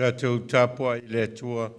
Tatou tapuai i le Atua.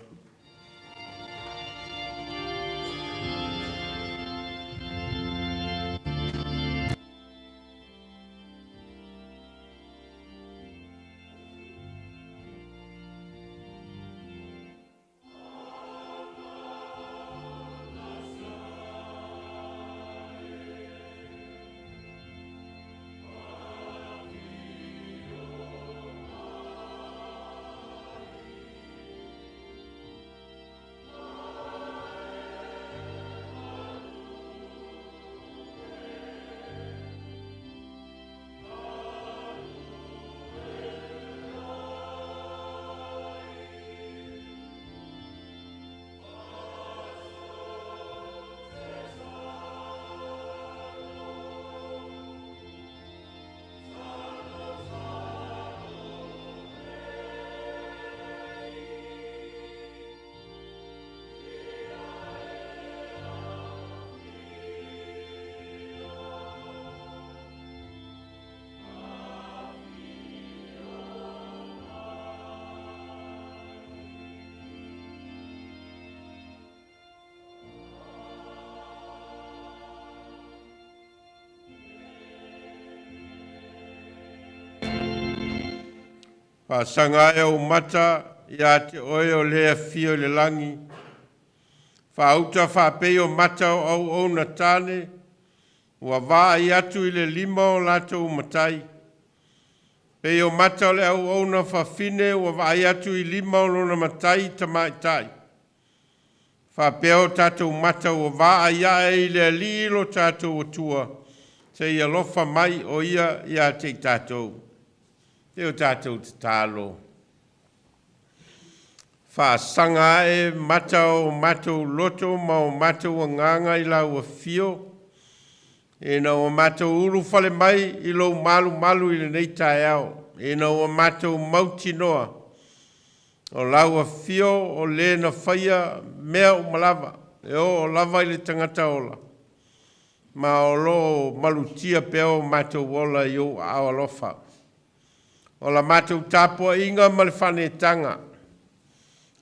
Faasaga ae ou mata ia te oe o le afio i le lagi, faauta faapei o mata o auauna tane, ua vaai atu i le lima o latou matai. Pei o mata o le auauna fafine ua vaai atu i lima o lona matai tamaitai. Faapea o tatou mata ua vaai ae i le Alii lo tatou Atua, seia alofa mai o ia ia te i tatou. E o tatou tatalo. Faasaga ae mata o matou loto ma o matou agaga i lau afio, ina ua matou ulufale mai i lou malumalu i lenei taeao, ina ua matou mautinoa o lau afio o le na faia mea uma lava, e oo lava i le tagata ola, ma o lo o malutia pea o matou ola i ou aao alofa. O la matou tapuaiga ma le faaneetaga,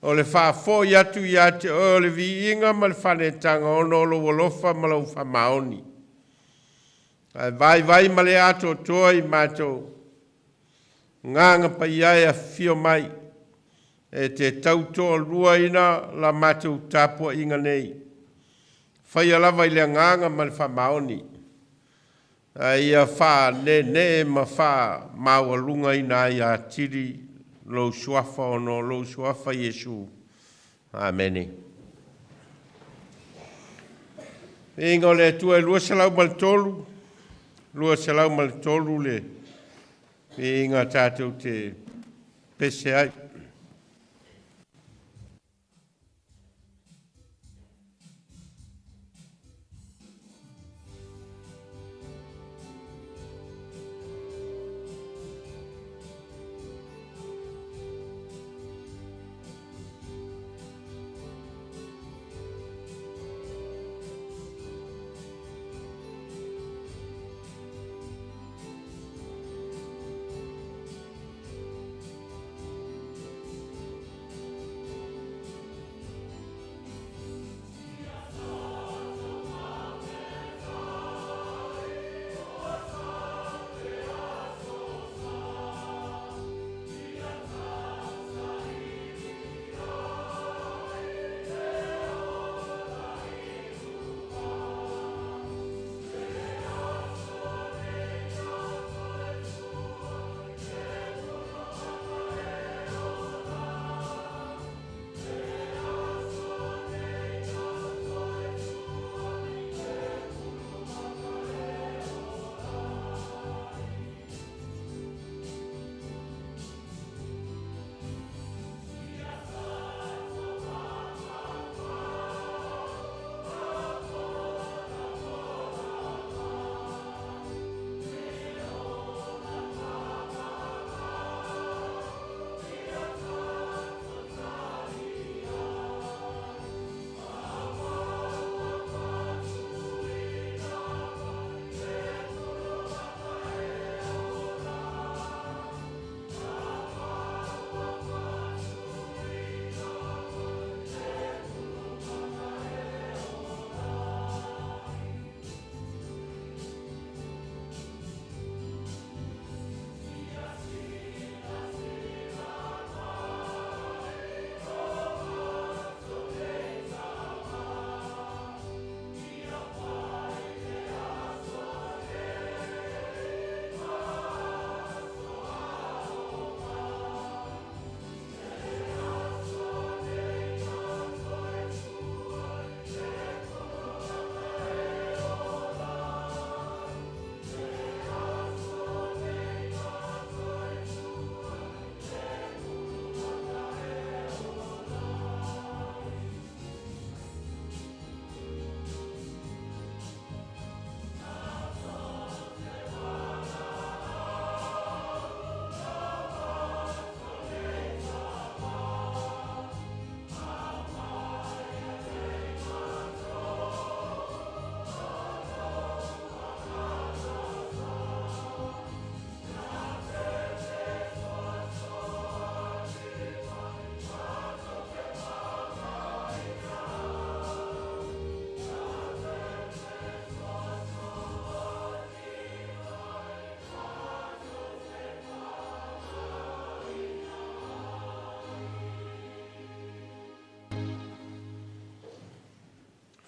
o le faafoi atu ia te oe o le viiga ma le faaneetaga ona o lou alofa ma lou faamaoni. Ae vaivai ma le atoatoa i matou agaga paia e afifio mai, e te tautoaluaina la matou tapuaiga nei. Faia lava i le agaga ma le faamaoni, a ia faaneenee ma faamaualugaina ai atili lou suafa ona o lou suafa Iesu. Amene. Viiga o le Atua e 203, 203 le viiga tatou te pese ai.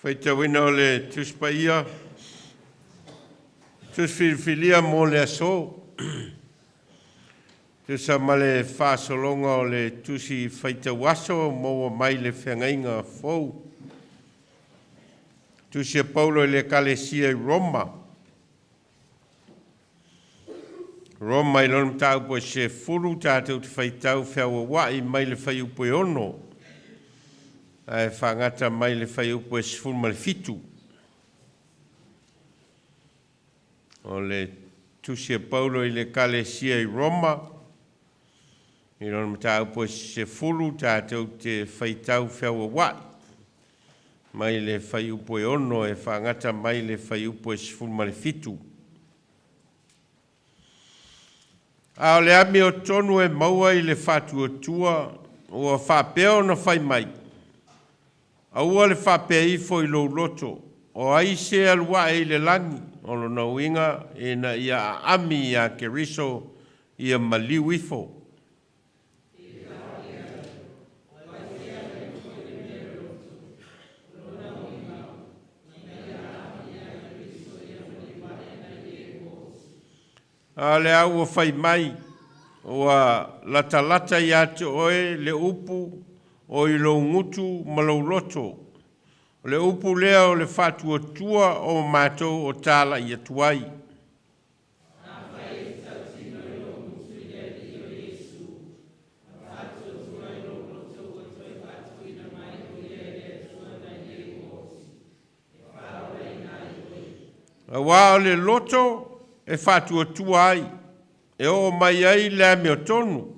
Faitauina o le Tusi Paia, Tusi Filifilia mo le aso. Tusa ma le faasologa o le Tusi Faitau Aso maua mai le Feagaiga Fou. Tusi a Paulo i le Ekalesia i Roma. Roma i lona mataupu e 10, tatou te faitau feauaua'i mai le fuaiupu e 6, ae faagata mai le fuaiupu e 17. O le Tusi a Paulo i le Ekalesia i Roma, i lona mataupu e 10, tatou te faitau feauaua'i mai le fuaiupu e 6 e faagata mai le fuaiupu e 17. A o le amiotonu e maua i le faatuatua ua faapea ona fai mai, aua le faapea ifo i lou loto, o ai se alu ae i le lagi, o lona uiga ina ia aami iā Keriso ia maliu ifo. A o lea ua fai mai, ua latalata ia te oe le upu o i lou gutu ma lou loto. O le upu lea o le faatuatua o matou o tāla'i atu ai. Aua o le loto e faatuatua ai, e oo mai ai le amiotonu,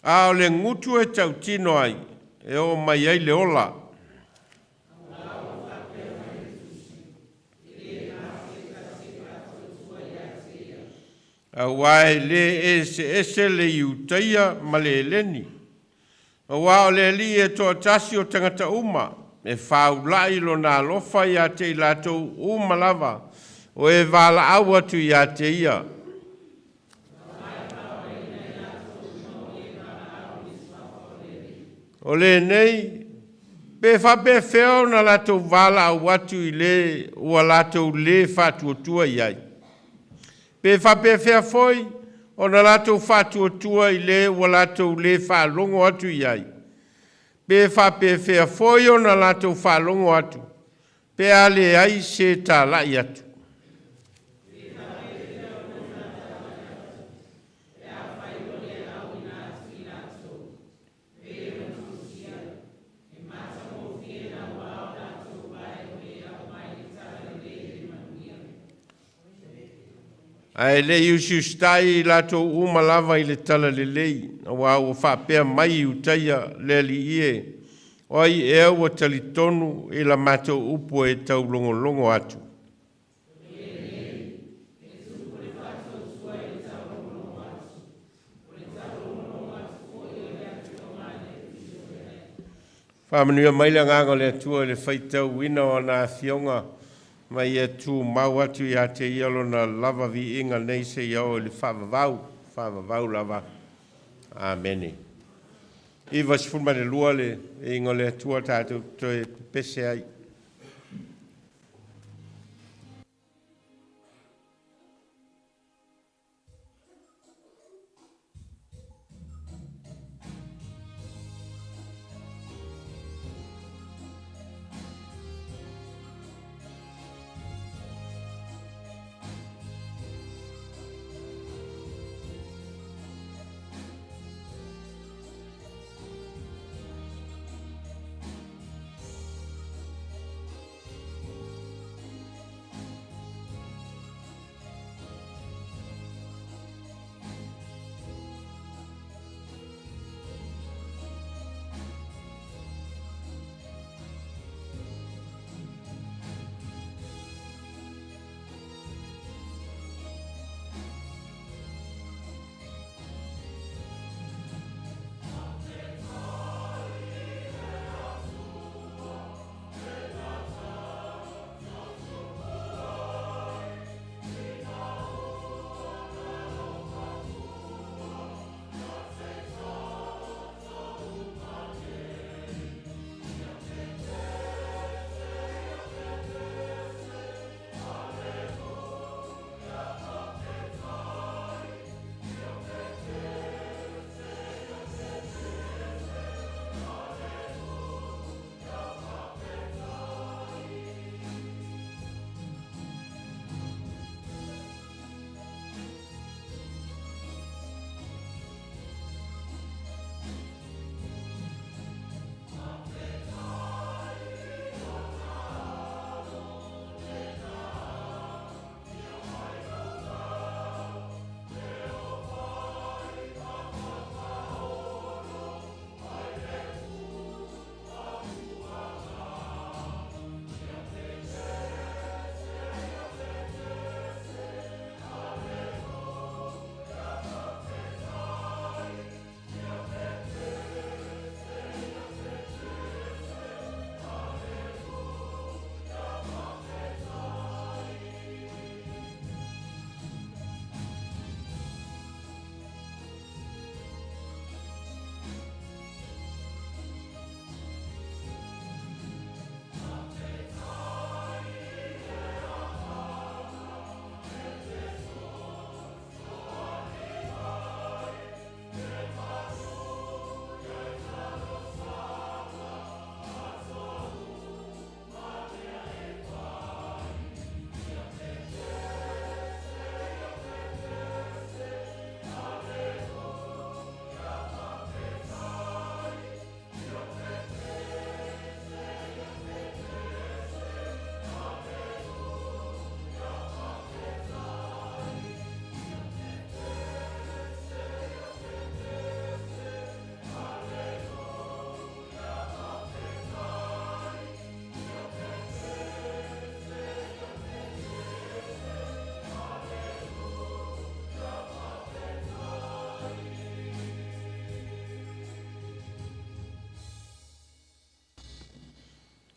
a o le gutu e tautino ai, e oo mai ai le ola. Aua e lē eseese le Iutaia ma le Eleni, aua o le Alii e toatasi o tagata uma, e fāula'i lona alofa iā te i latou uma lava o e valaau atu iā te ia. O lenei, pe faapefea ona latou valaau atu i le ua latou lē faatuatua i ai? Pe faapefea foi ona latou faatuatua i le ua latou lē faalogo atu i ai? Pe faapefea foi ona latou faalogo atu pe a leai se tala'i atu? Ae le i usiusitai i latou uma lava i le talalelei, aua ua faapea mai Iutaia le alii e, o ai ea ua talitonu i la matou upu e taulogologo atu. Faamanuia mai le agaga o le Atua i le faitauina o ana afioga, ma ia tumau atu ia te ia lona lava viiga nei seia oo i le faavavau, faavavau lava. Amene. 92 le iiga o le Atua tatou toe pepese ai.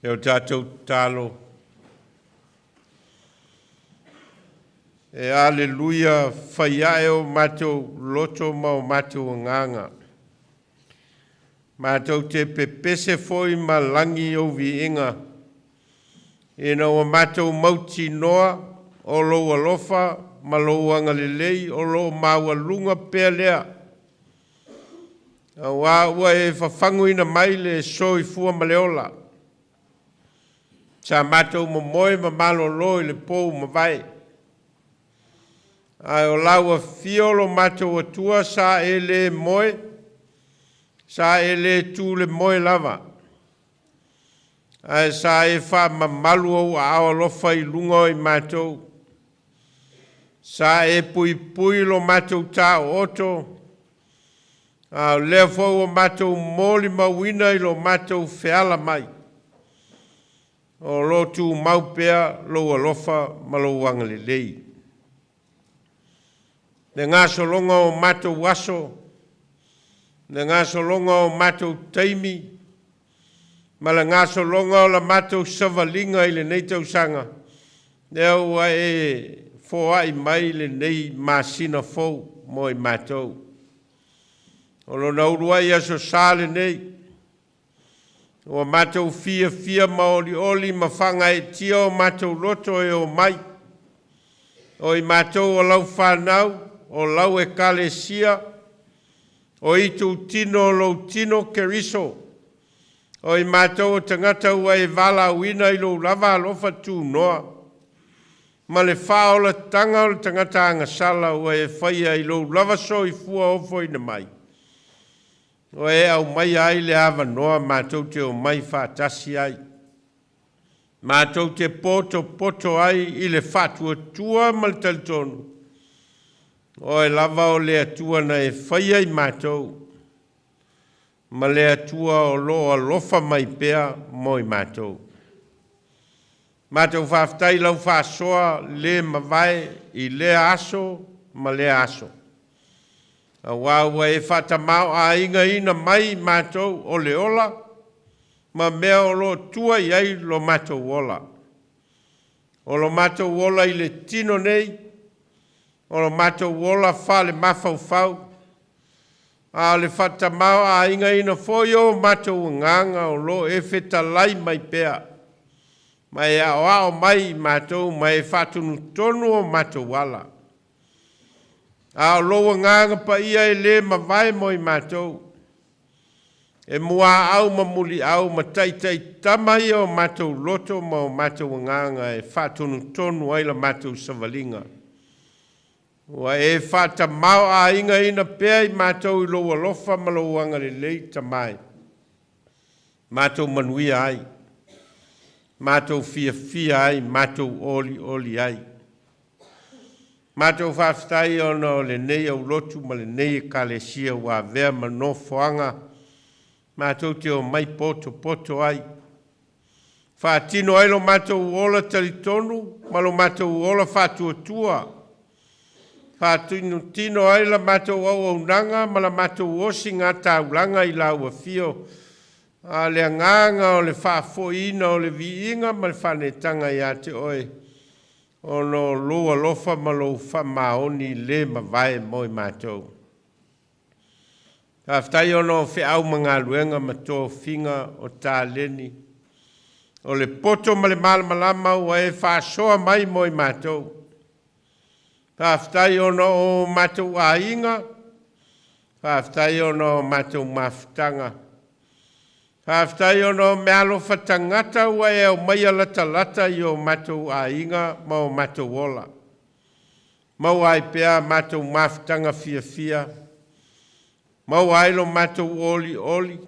E o tatou tatalo, e aleluia, fai ae o matou loto ma o matou agaga. Matou te pepese foi ma lagi ou viiga, ina ua matou mautinoa o lou alofa ma lou agalelei o lo o maualuga pea lea. Auā ua e fafaguina mai le soifua ma le ola. Sa matou momoe ma malolo i le po ua mavae, ae o lau afio lo matou Atua sa e le moe, sa e le tu le moe lava, ae sa e faamamalu ou aao alofa i luga o i matou. Sa e puipui lo matou taooto, a o lea foi ua matou molimauina i lo matou feala mai, o lo o tumau pea lou alofa ma lou agalelei. Le gasologa o matou aso, le gasologa o matou taimi, ma le gasologa o la matou savaliga i lenei tausaga, lea ua e foai mai lenei masina fou mo i matou. O lona uluai aso sa lenei, ua matou fiafia ma olioli ma faagaeetia o matou loto e omai, o i matou o lau fanau, o lau ekalesia, o itutino o lou tino Keriso, o i matou o tagata ua e valaauina i lou lava alofa tunoa, ma le faaolataga o le tagata agasala ua e faia i lou lava soifua ofoina mai, ua e aumaia ai le avanoa matou te omai faatasi ai. Matou te potopoto ai i le faatuatua ma le talitonu, Oe lava o le Atua na e faia i matou, ma le Atua o lo o alofa mai pea mo i matou. Matou faafetai i lau faasoa le mavae i lea aso ma lea aso, auā ua e faatamaoaigaina mai i matou o le ola ma mea o lo o tua i ai lo matou ola. O lo matou ola i le tino nei, o lo matou ola faale-mafaufau, a o le faatamaoaigaina foi o matou agaga o lo o e fetalai mai pea, ma e aoao mai i matou ma e faatonutonu o matou ala. A o lou agaga paia e le mavae mo i matou, e muaau ma muliau ma taitaitama ia o matou loto ma o matou agaga e faatonutonu ai la matou savaliga. Ua e faatamaoaigaina pea i matou i lou alofa ma lou agalelei, Tama e, matou manuia ai, matou fiafia ai, matou olioli ai. Matou faafetai ona o lenei aulotu ma lenei ekalesia ua avea ma nofoaga matou te omai potopoto ai, faatino ai lo matou ola talitonu ma lo matou ola faatuatua, faatinotino ai la matou auaunaga ma la matou osigataulaga i lau afio, a o le agaga o le faafoiina o le viiga ma le faaneetaga ia te oe, ona o lou alofa ma lou faamaoni le mavae mo i matou. Faafetai ona o feau ma galuega ma tofiga o taleni, o le poto ma le malamalama ua e faasoa mai mo i matou. Faafetai ona o matou aiga, faafetai ona o matou mafutaga, faafetai ona o meaalofa tagata ua e aumaia latalata i o matou aiga ma o matou ola. Maua ai pea matou mafutaga fiafia, maua ai lo matou olioli,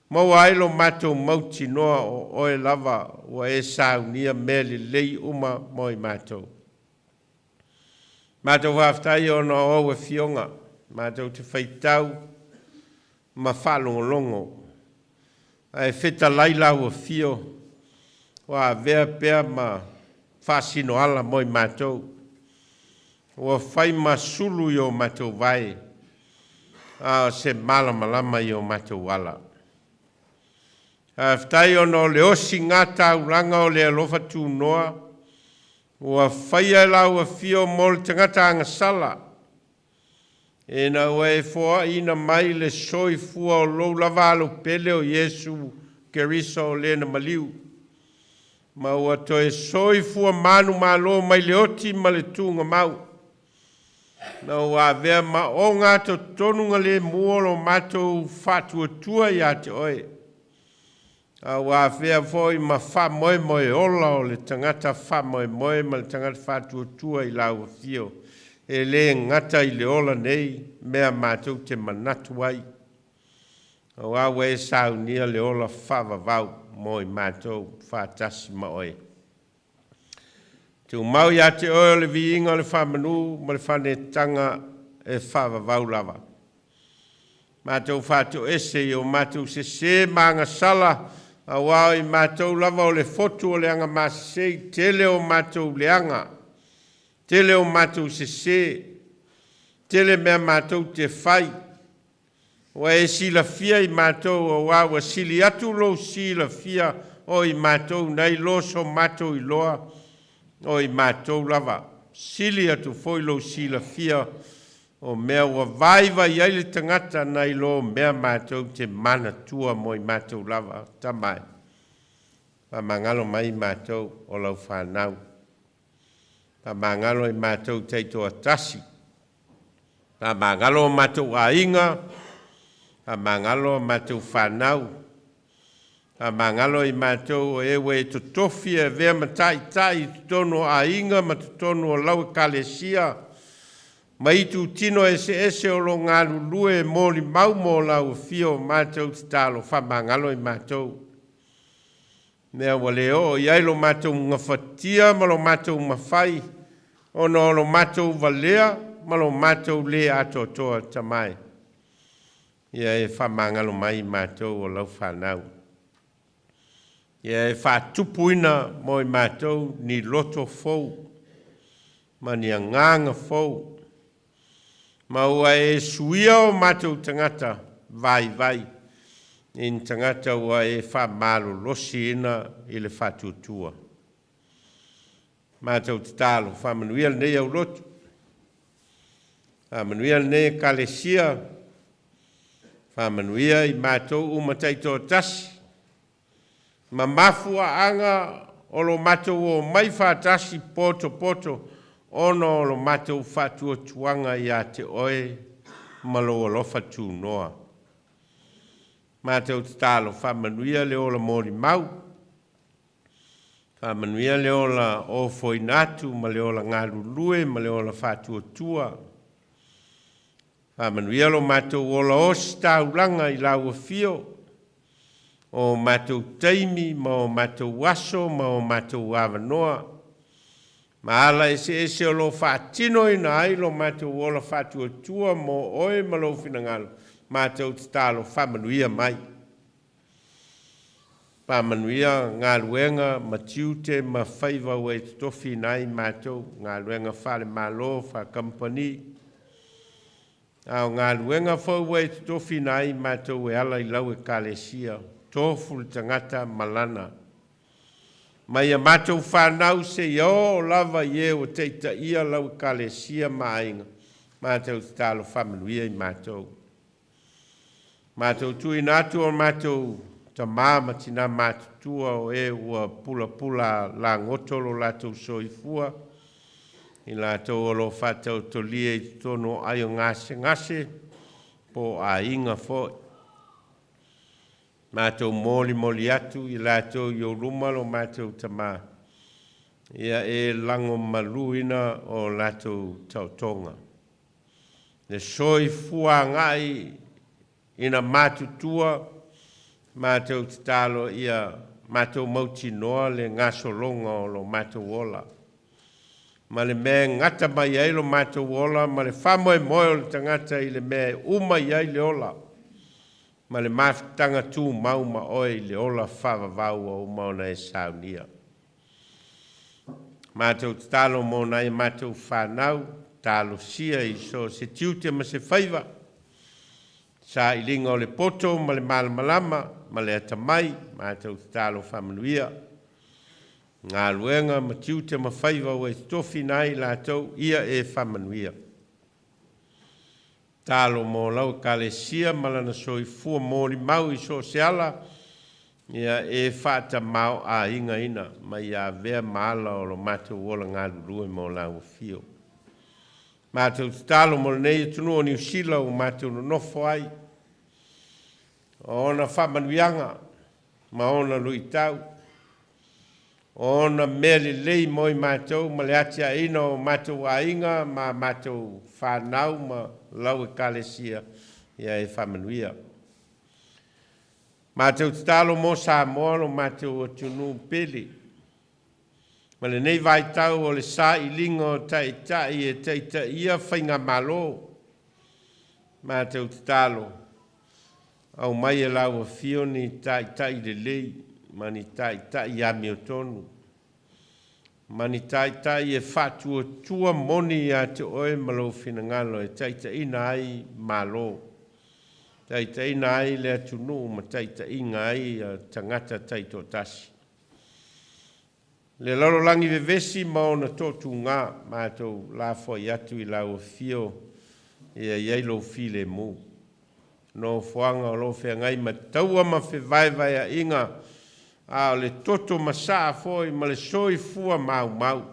maua ai lo matou mautinoa o oe lava ua e saunia mea lelei uma mo i matou. Matou faafetai ona o au afioga, matou te faitau ma faalogologo, ae fetalai lau afio ua avea pea ma faasinoala mo i matou, ua fai ma sulu i o matou vae, a o se malamalama i o matou ala. Faafetai ona o le osigataulaga o le alofa tunoa ua faia e lau afio mo le tagata agasala, ina ua e foaina mai le soifua o lou lava alo pele o Iesu Keriso o le na maliu, ma ua toe soifua manumalo mai le oti ma le tugamau, na ua avea ma ogatotonugalemu o lo matou faatuatua ia te oe, a ua afea foi ma faamoemoe ola o le tagata faamoemoe ma le tagata faatuatua i lau afio, e lē gata i le ola nei mea matou te manatu ai, auā ua e saunia le ola faavavau mo i matou faatasi ma oe. Tumau iā te oe o le viiga o le faamanu ma le faanetaga e faavavau lava. Matou faatoese i o matou sesē ma agasala, auā o i matou lava o le fotu o le agamasese i tele o matou leaga, tele o matou sesē, tele mea matou te fai. Ua e silafia i matou, auā ua sili atu lou silafia o i matou nai lo so matou iloa o i matou lava. Sili atu foi lou silafia o mea ua vaivai ai le tagata nai lo mea matou te manatua mo i matou lava. Tama e, faamagalo mai i matou o lau fanau. Faamagalo i matou taitoatasi. Faamagalo o matou aiga, faamagalo o matou fanau, faamagalo i matou o e ua e totofi e avea ma taʻitaʻi i totonu o aiga ma totonu o lau ekalesia ma itutino eseese o lo galulue e molimau mo lau afio. Matou tatalo, faamagalo i matou mea ua le oo i ai lo matou gafatia ma lo matou mafai ona o lo matou valea ma lo matou lē atoatoa. Tama e, ia e faamagalo mai i matou o lau fanau. Ia e faatupuina mo i matou ni loto fou ma ni agaga fou, ma ua e suia o matou tagata vaivai i ni tagata ua e faamalolosiina i le faatuatua. Matou tatalo, faamanuia lenei aulotu, faamanuia lenei ekalesia, faamanuia i matou uma taitoatasi ma mafuaaga o lo matou omai faatasi potopoto ona o lo matou faatuatuaga iā te oe ma lou alofa tunoa. Matou tatalo, faamanuia le ola molimau, faamanuia le ola ofoina atu ma le ola galulue ma le ola faatuatua. Faamanuia lo matou ola ositaulaga i lau afio, o matou taimi ma o matou aso ma o matou avanoa, ma ala eseese o lo o faatinoina ai lo matou ola faatuatua mo oe ma lou finagalo. Matou tatalo, faamanuia mai. Faamanuia galuega ma tiute ma faiva ua e totofiina ai matou, galuega faale-Malo, faa-kamupani, a o galuega foi ua e totofiina ai matou e ala i lau ekalesia. Tofu le tagata ma lana, mai a matou fanau seia oo lava i e ua taitaia lau ekalesia ma aiga. Matou tatalo, faamanuia i matou. Matou tuuina atu o matou tamā ma tinā matutua o e ua pulapula lagoto lo latou soifua, i latou o lo o faataotolia i totonu o ai o gasegase po o aiga foi. Matou molimoli atu i latou i ou luma lo matou Tamā, ia e lagomaluina o latou taotoga. Le soifua agai ina matutua, matou tatalo ia matou mautinoa le gasologa o lo matou ola, ma le mea e gata mai ai lo matou ola ma le faamoemoe o le tagata i le mea e uma i ai le ola, ma le mafutaga tumau ma oe i le ola faavavau ua uma ona e saunia. Matou tatalo mo nai a matou fanau, talosia i so o se tiute ma se faiva. Sailiga o le poto ma le malamalama ma le atamai, matou tatalo faamanuia. Galuega ma tiute ma faiva ua e totofiina ai i latou, ia e faamanuia. Tatalo mo lau Ekalesia ma lana soifua molimau i so o se ala, ia e faatamaoaigaina ma ia avea ma ala o lo matou ola galulue mo lau afio. Matou tatalo mo lenei atunuu o Niu Sila ua matou nonofo ai, o ona faamanuiaga ma ona luitau, o ona mea lelei mo i matou ma le atiaeina o matou aiga ma matou fanau ma lau Ekalesia, ia e faamanuia. Matou tatalo mo Samoa lo matou atunuu pele, ma lenei vaitau o le sailiga o taitai e taitaia faigamalo, matou tatalo, aumai e lau afio ni taitai lelei ma ni taitai amiotonu, ma ni taitai e faatuatua moni ia te oe ma lou finagalo e taitaiina ai Malo, taitaiina ai le atunuu ma taitaiina ai tagata taitoatasi. Le lalolagi vevesi ma ona toatuga, matou lafoai atu i lau afio ia i ai lou filemu. Nofoaga o lo o feagai ma taua ma fevaevaeaiga, a o le toto masaa foi ma le soifua maumau,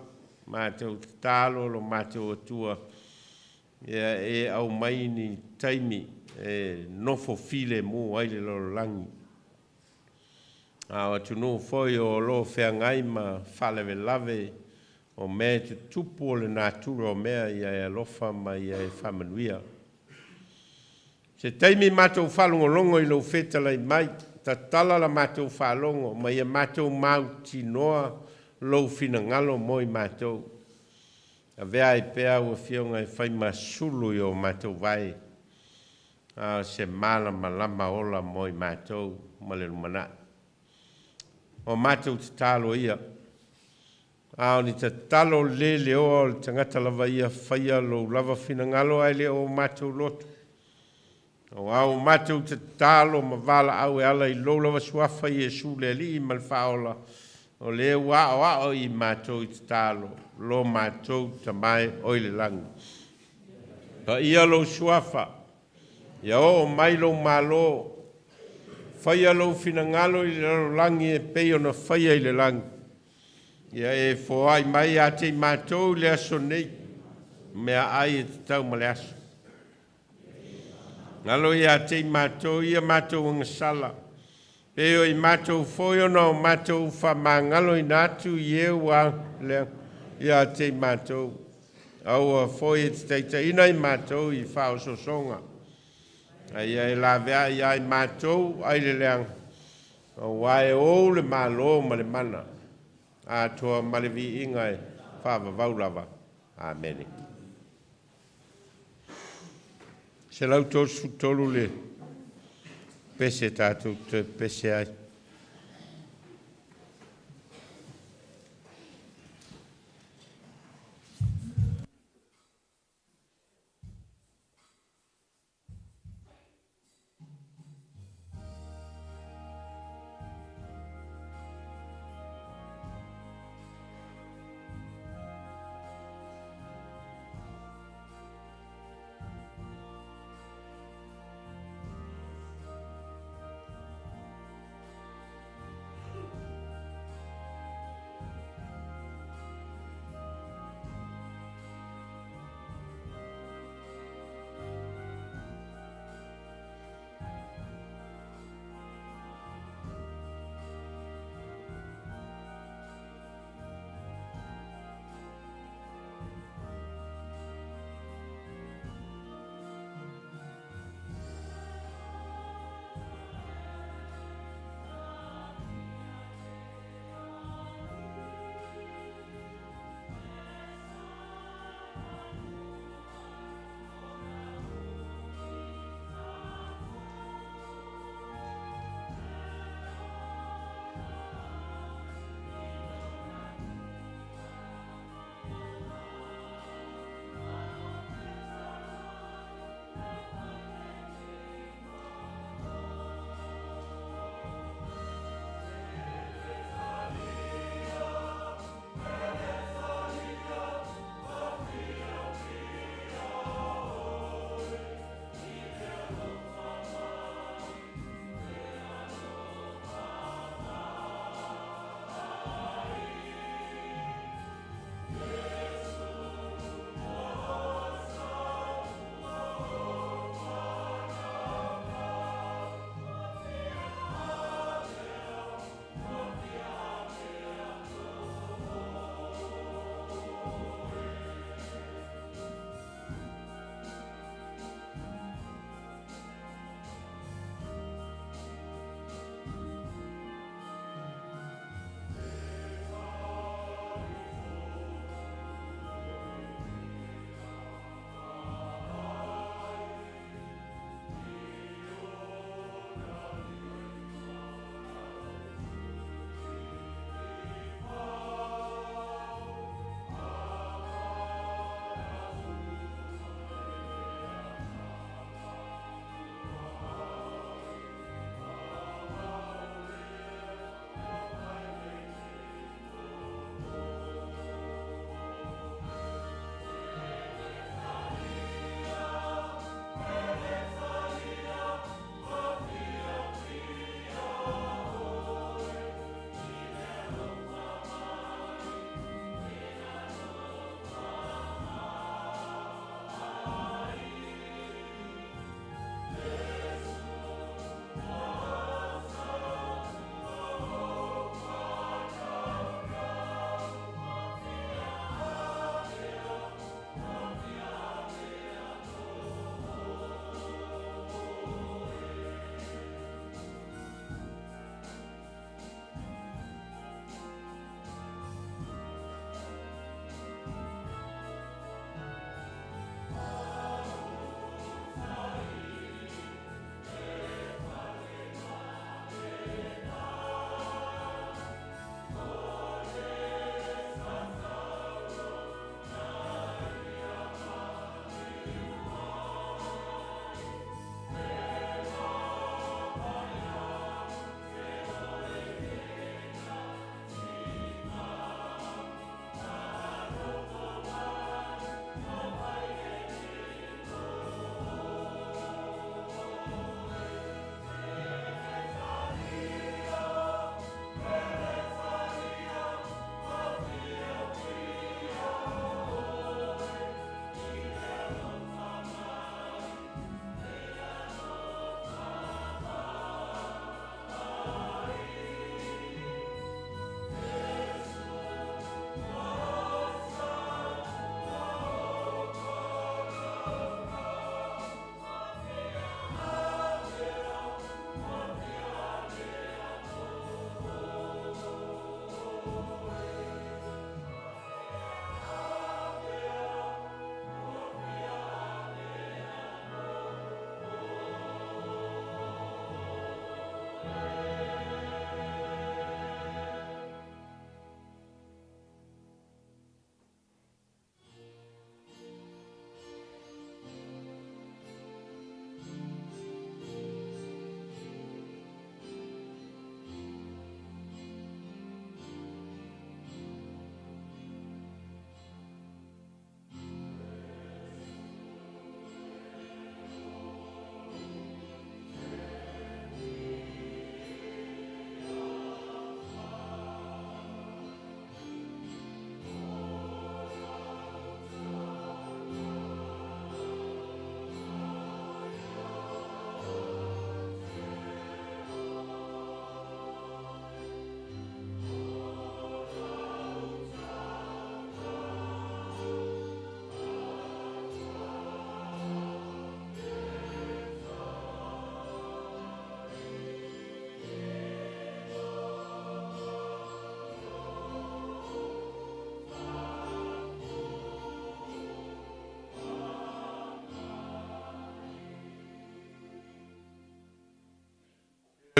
matou tatalo lo matou Atua, ia e aumai ni taimi e nofo filemu ai le lalolagi. A o atunuu foi o lo o feagai ma faalavelave o mea e tutupu o le natura o mea, ia e alofa ma ia e faamanuia. Se taimi matou faalogologo i lou fetalai mai, tatala la matou faalogo ma ia matou mautinoa lou finagalo mo i matou. Avea ai pea au Afioga e fai ma sulu i o matou vae, a o se malamalama ola mo i matou ma le lumanai. O matou tatalo ia, a o ni tatalo le leoa o le tagata lava ia, faia lou lava finagalo ae le o matou loto. Aua ua matou tatalo ma valaau e ala i lou lava suafa Iesu le Alii ma le Faaola, o lea ua aoao i matou i tatalo, lo matou Tama e oe i le lagi. Paia lou suafa, ia oo mai lou malo, faia lou finagalo i le lalolagi e pei ona faia i le lagi. Ia e foai mai ia te i matou i le aso nei, meaai e tatau ma le aso. Galo ia te i matou ia matou agasala, pei o i matou foi ona o matou faamagaloina atu i e ua leaga ia te i matou. Aua foi e te taitaiina i matou i faaosoosoga, a ia e laveai ia i matou ai le leaga, aua e ou le malo ma le mana, atoa ma le viiga e faavavau lava. Amene. 133 le pese tatou toe pese ai.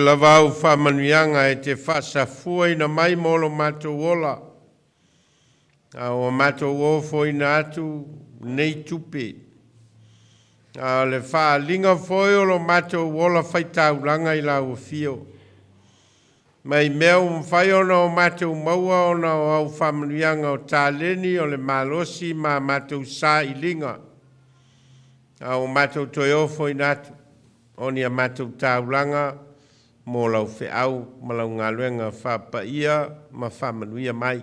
Lava au faamanuiaga e te faasafuaina mai mo lo matou ola, a ua matou ofoina atu nei tupe. A o le faaaliga foi o lo matou ola faitaulaga i lau afio, mai mea ua mafai ona o matou maua ona o au faamanuiaga o taleni o le malosi ma a matou sailiga, a ua matou toe ofoina atu o ni a matou taulaga mo lau feau ma lau galuega faapaia ma faamanuia mai.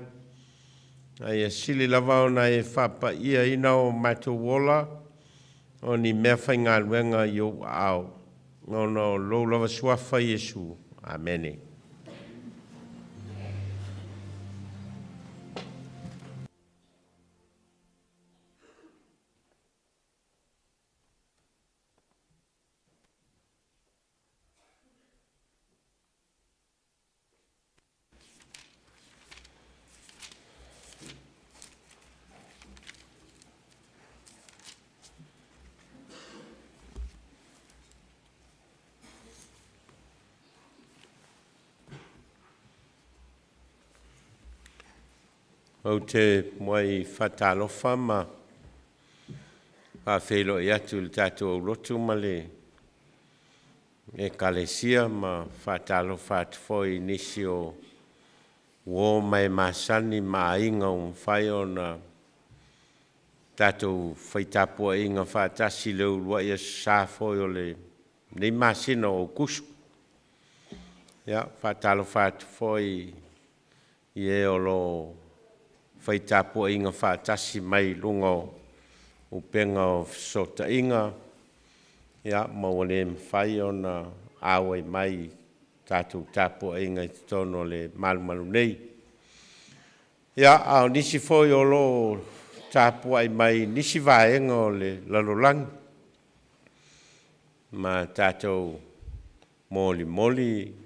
A ia sili lava ona e faapaiaina o matou ola o ni mea faigaluega i ou aao, ona o lou lava suafa Iesu. Amene. Ou te muai faatalofa ma faafeiloai atu i le tatou aulotu ma le Ekalesia ma faatalofa atu foi i nisi o uo ma e masani ma aiga ua mafai ona tatou faitapuaiga faatasi i le uluai aso sa foi o lenei masina o Aokuso. Ia, faatalofa atu foi i e o lo o faitapuaiga faatasi mai i luga o upega o fesootaiga, ia, ma ua le mafai ona auai mai i tatou tapuaiga i totonu o le malumalu nei. Ia, a o nisi foi o lo o tapuai mai i nisi vaega o le lalolagi, ma tatou molimoli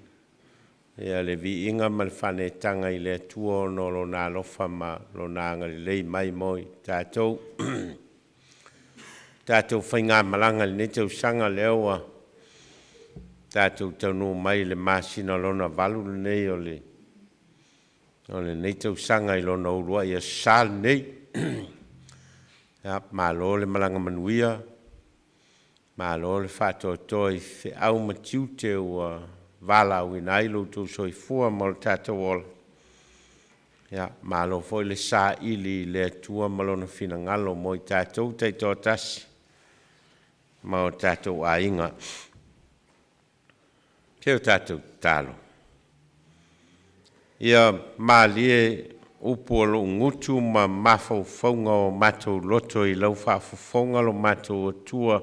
ia le viiga ma le faaneetaga i le Atua ona o Lona alofa ma Lona agalelei mai mo i tatou. Tatou faigamalaga i lenei tausaga lea ua tatou taunuu mai i le masina lona 8 lenei o lenei tausaga i lona uluai aso Sa lenei. Ia, malo le malaga manuia, malo le faatoatoa i feau ma tiute ua valaauina ai lo outou soifua ma lo tatou ola. Ia, malo foi le saili i le Atua ma Lona finagalo mo i tatou taitoatasi ma o tatou aiga. Se o tatou tatalo. Ia malie upu o lou gutu ma mafaufauga o matou loto i lau faafofoga lo matou Atua,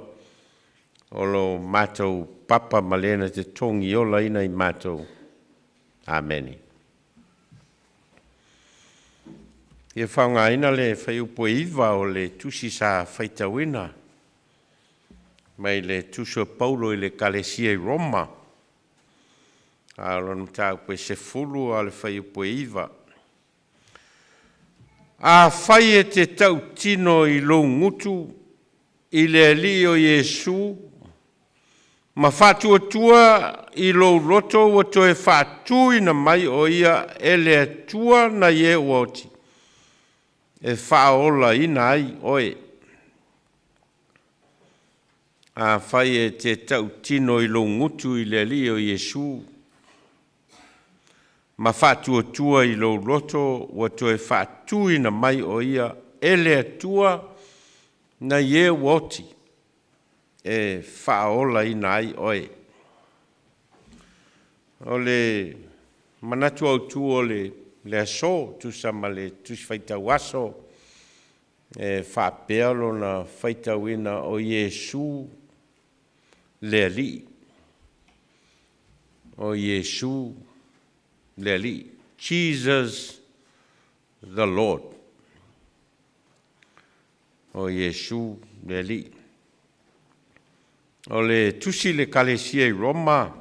o lo matou papa ma le na te togiolaina i matou. Amene. Ia faaaogaina le fuaiupu e 9 o le tusi sa faitauina mai le tusi o Paulo i le Ekalesia i Roma, a o lona mataupu e 10 a o le fuaiupu e 9. Afai e te tautino i lou gutu i le Alii o Iesu ma faatuatua i lou loto ua toe faatuina mai o ia e le Atua nai e ua oti, e faaolaina ai oe. Afai e te tautino i lou gutu i le Alii o Iesu ma faatuatua i lou loto ua toe faatuina mai o ia e le Atua nai e ua oti, e faaolaina ai oe. O le manatu autu o le aso, tusa ma le Tusi Faitau Aso, e faapea lona faitauina o Iesu le Alii. O Iesu le Alii. Jesus the Lord. O Iesu le Alii. O le tusi i le Ekalesia i Roma,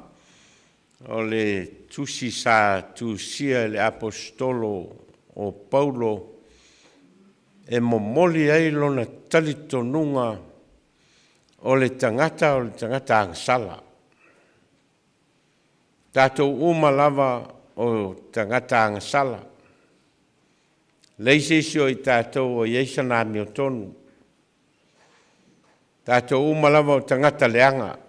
o le tusi sa tusia e le Aposetolo o Paulo e momoli ai lona talitonuga o le tagata agasala. Tatou uma lava o tagata agasala. Leai se isi o i tatou o i ai sana amiotonu. Tatou uma lava o tagata leaga.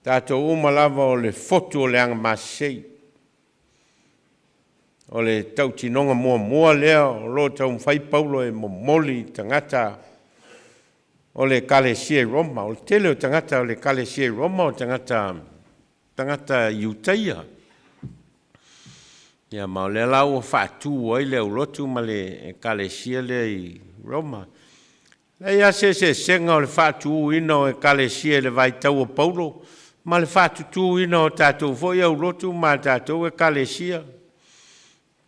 Tatou uma lava o le fotu o le agamasisei. O le tautinoga muamua lea o lo o taumafai Paulo e momoli i tagata o le Ekalesia i Roma. O le tele o tagata o le Ekalesia i Roma o tagata tagata Iutaia. Ia ma o lea la ua faatu ai le aulotu ma le Ekalesia lea i Roma. Leai lava se eseesega o le faatuina o Ekalesia i le vaitau o Paulo ma le faatutuina o tatou foi aulotu ma a tatou Ekalesia,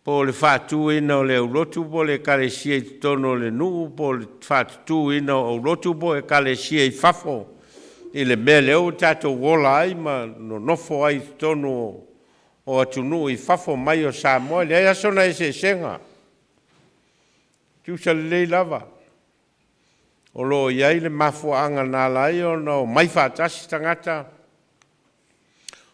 po o le faatuina o le aulotu po o le Ekalesia i totonu o le nuu, po o le faatutuina o aulotu po o Ekalesia i fafo i le mea lea ua tatou ola ai ma nonofo ai i totonu o atunuu i fafo mai o Samoa. E leai lava sona eseesega. Tusa lelei lava, o lo o i ai le mafuaaga na ala ai ona omai faatasi tagata,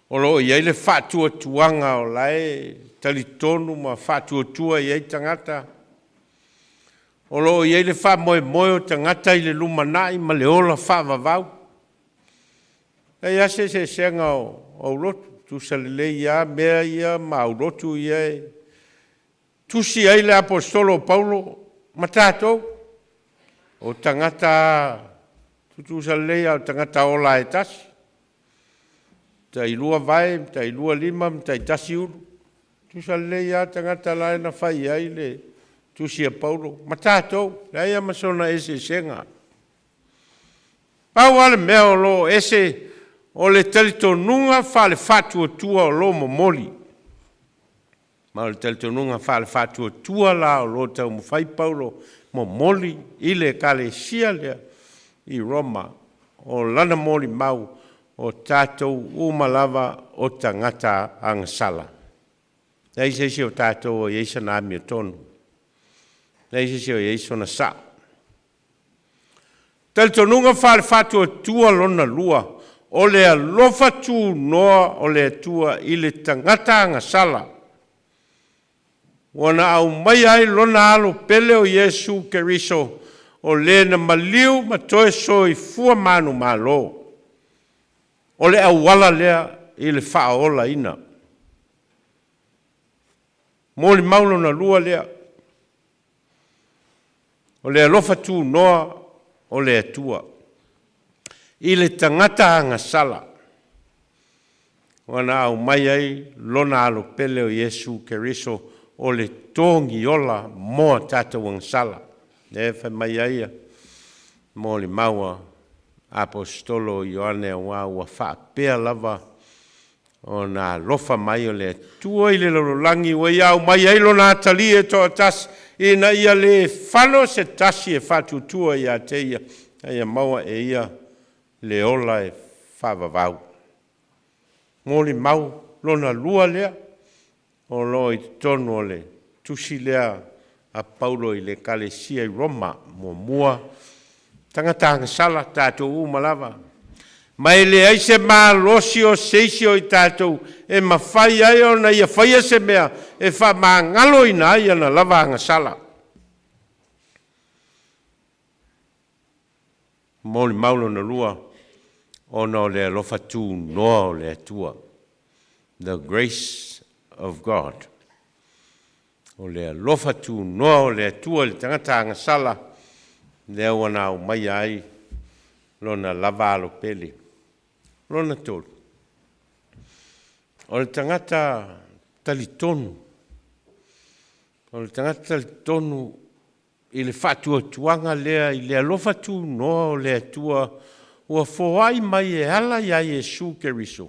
o lo o i ai le faatuatuaga o la e talitonu ma faatuatua i ai tagata, o lo o i ai le faamoemoe o tagata i le lumanai ma le ola faavavau. E leai lava se eseesega o aulotu, tusa lelei lava mea ia ma aulotu ia e tusi ai le Aposetolo o Paulo ma tatou, o tagata tutusa lelei a o tagata ola e tasi, tailua vae, tailua lima ma taitasi ulu. Tutusa lelei lava tagata la na fai ai le tusi a Paulo ma tatou, leai lava ma sona eseesega. Pau lava le mea o lo o ese o le talitonuga faale-faatuatua o lo o momoli. Ma o le talitonuga faale-faatuatua la o lo o taumafai Paulo momoli i le Ekalesia lea i Roma, o lana molimau, o tatou uma lava o tagata agasala. Leai se isi o tatou o i ai sana amiotonu. Leai se isi o i ai sona sao. Talitonuga faale-faatuatua lona lua, o le alofa tunoa o le Atua i le tagata agasala, ua na aumaia ai lona Alo pele o Iesu Keriso, o le na maliu ma toe soifua manumalo. O le auala lea i le faaolaina. Molimau lona lua lea. O le alofa tunoa o le Atua i le tagata agasala, ua na aumai ai Lona Alo pele o Iesu Keriso o le togiola mo a tatou agasala. Lea e fai mai ai a molimau a Aposetolo o Ioane, auā ua faapea lava ona alofa mai o le Atua i le lalolagi ua Ia aumai ai Lona atalii e toatasi, ina ia le fano se tasi e faatuatua ia te Ia, a ia maua e ia le ola e faavavau. Molimau lona lua lea o lo o i totonu o le tusi lea a Paulo i le Ekalesia i Roma. Muamua, tagata agasala tatou uma lava, ma e leai se malosi o se isi o i tatou e mafai ai ona ia faia se mea e faamagaloina ai ana lava agasala. Molimau lona lua, ona o le alofa tunoa o le Atua, the grace of God. O le alofa tunoa o le Atua i le tagata agasala, lea ua na aumaia ai lona lava alo pele. Lona tolu, o le tagata talitonu, o le tagata talitonu i le faatuatuaga lea i le alofa tunoa o le Atua ua foai mai e ala iā Iesu Keriso,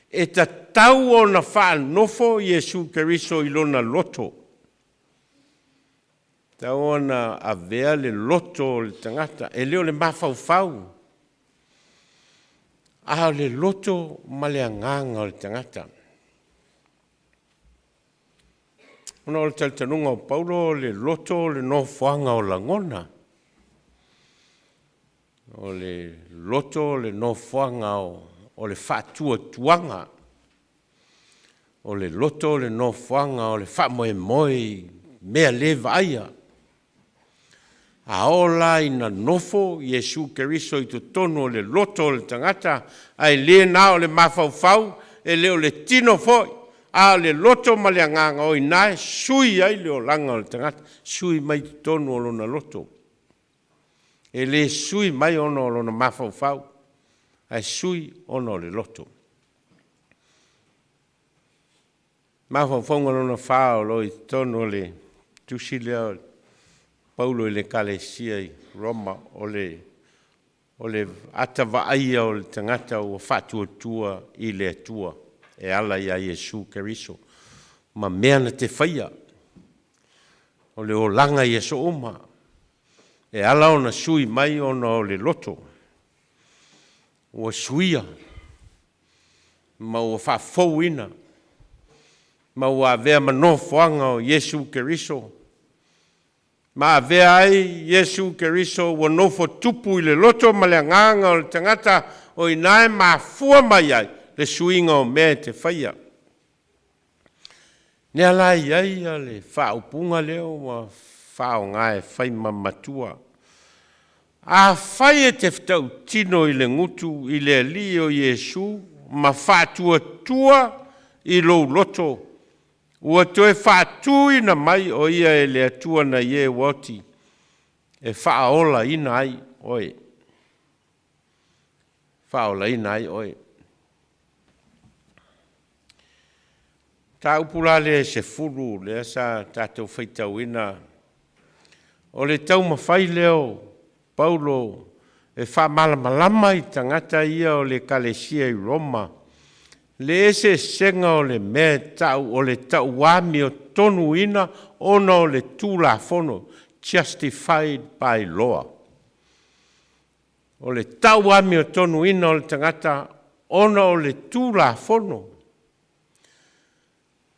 e tatau ona faanofo Iesu Keriso i lona loto. Tatau ona avea le loto o le tagata, e le o le mafaufau, a o le loto ma le agaga o le tagata. Ona o le talitonuga o Paulo, o le loto o le nofoaga o lagona. O le loto o le nofoaga o le faatuatuaga. O le loto o le nofoaga o le faamoemoe i mea le vaaia. A oo la ina nofo Iesu Keriso i totonu o le loto o le tagata, ae le na o le mafaufau, e le o le tino foi, a o le loto ma le agaga, o i ina e sui ai le olaga o le tagata, sui mai i totonu o lona loto. E le sui mai ona o lona mafaufau, ae sui ona o le loto. Mafaufauga lona fa o lo o i totonu o le tusi lea o Paulo i le Ekalesia i Roma, o le o le ata vaaia o le tagata ua faatuatua i le Atua e ala iā Iesu Keriso ma mea na te faia, o le olaga i aso uma, e ala ona sui mai ona o le loto ua suia ma ua faafouina ma ua avea ma nofoaga o Iesu Keriso, ma avea ai Iesu Keriso ua nofo tupu i le loto ma le agaga o le tagata, o i ina e mafua mai ai le suiga o mea e te faia. Lea la e i ai le faaupuga lea ua faaaoga e fai ma matua. Afai e te fetautino i le gutu i le Alii o Iesu ma faatuatua i lou loto, ua toe faatuina mai o ia e le Atua nai e ua oti e faaolaina ai oe. Faaolaina ai oe. Mataupu la lea e 10 lea sa tatou faitauina, o le taumafai lea o Paulo e faamalamalama i tagata ia o le Ekalesia i Roma le eseesega o le mea e ta'u o le tauamiotonuina ona o le Tulafono, justified by law. O le tauamiotonuina o le tagata ona o le Tulafono,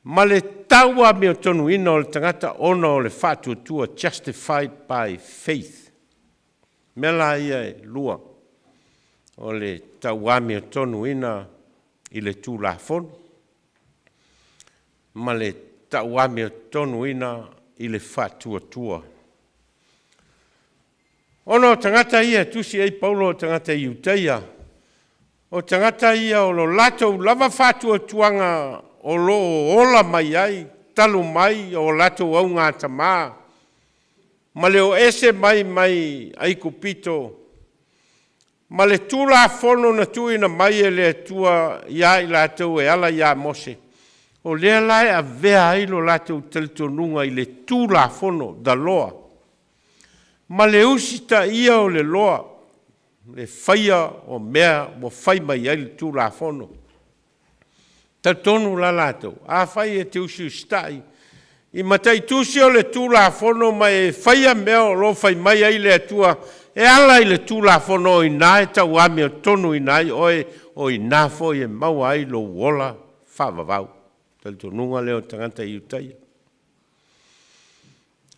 ma le tauamiotonuina o le tagata ona o le faatuatua, justified by faith. Mea la ia e lua, o le tauamiotonuina i le Tulafono ma le tauamiotonuina i le faatuatua. Ona o tagata ia e tusi ai Paulo o tagata Iutaia, o tagata ia o lo latou lava faatuatuaga o lo o ola mai ai talu mai o latou augatamā ma le o ese mai mai Aikupito ma le Tulafono na tuuina mai e le Atua iā i latou e ala iā Mose, o lea la e avea ai lo latou talitonuga i le Tulafono, the law, ma le usitaia o le loa, le faia o mea ua fai mai ai le Tulafono. Talitonu la latou, afai e te usiusitai i mataitusi o le Tulafono ma e faia mea o lo o fai mai ai le Atua e ala i le Tulafono, o i ina e tauamiotonuina ai oe, o i ina foi e maua ai lou ola faavavau. Talitonuga lea o tagata Iutaia.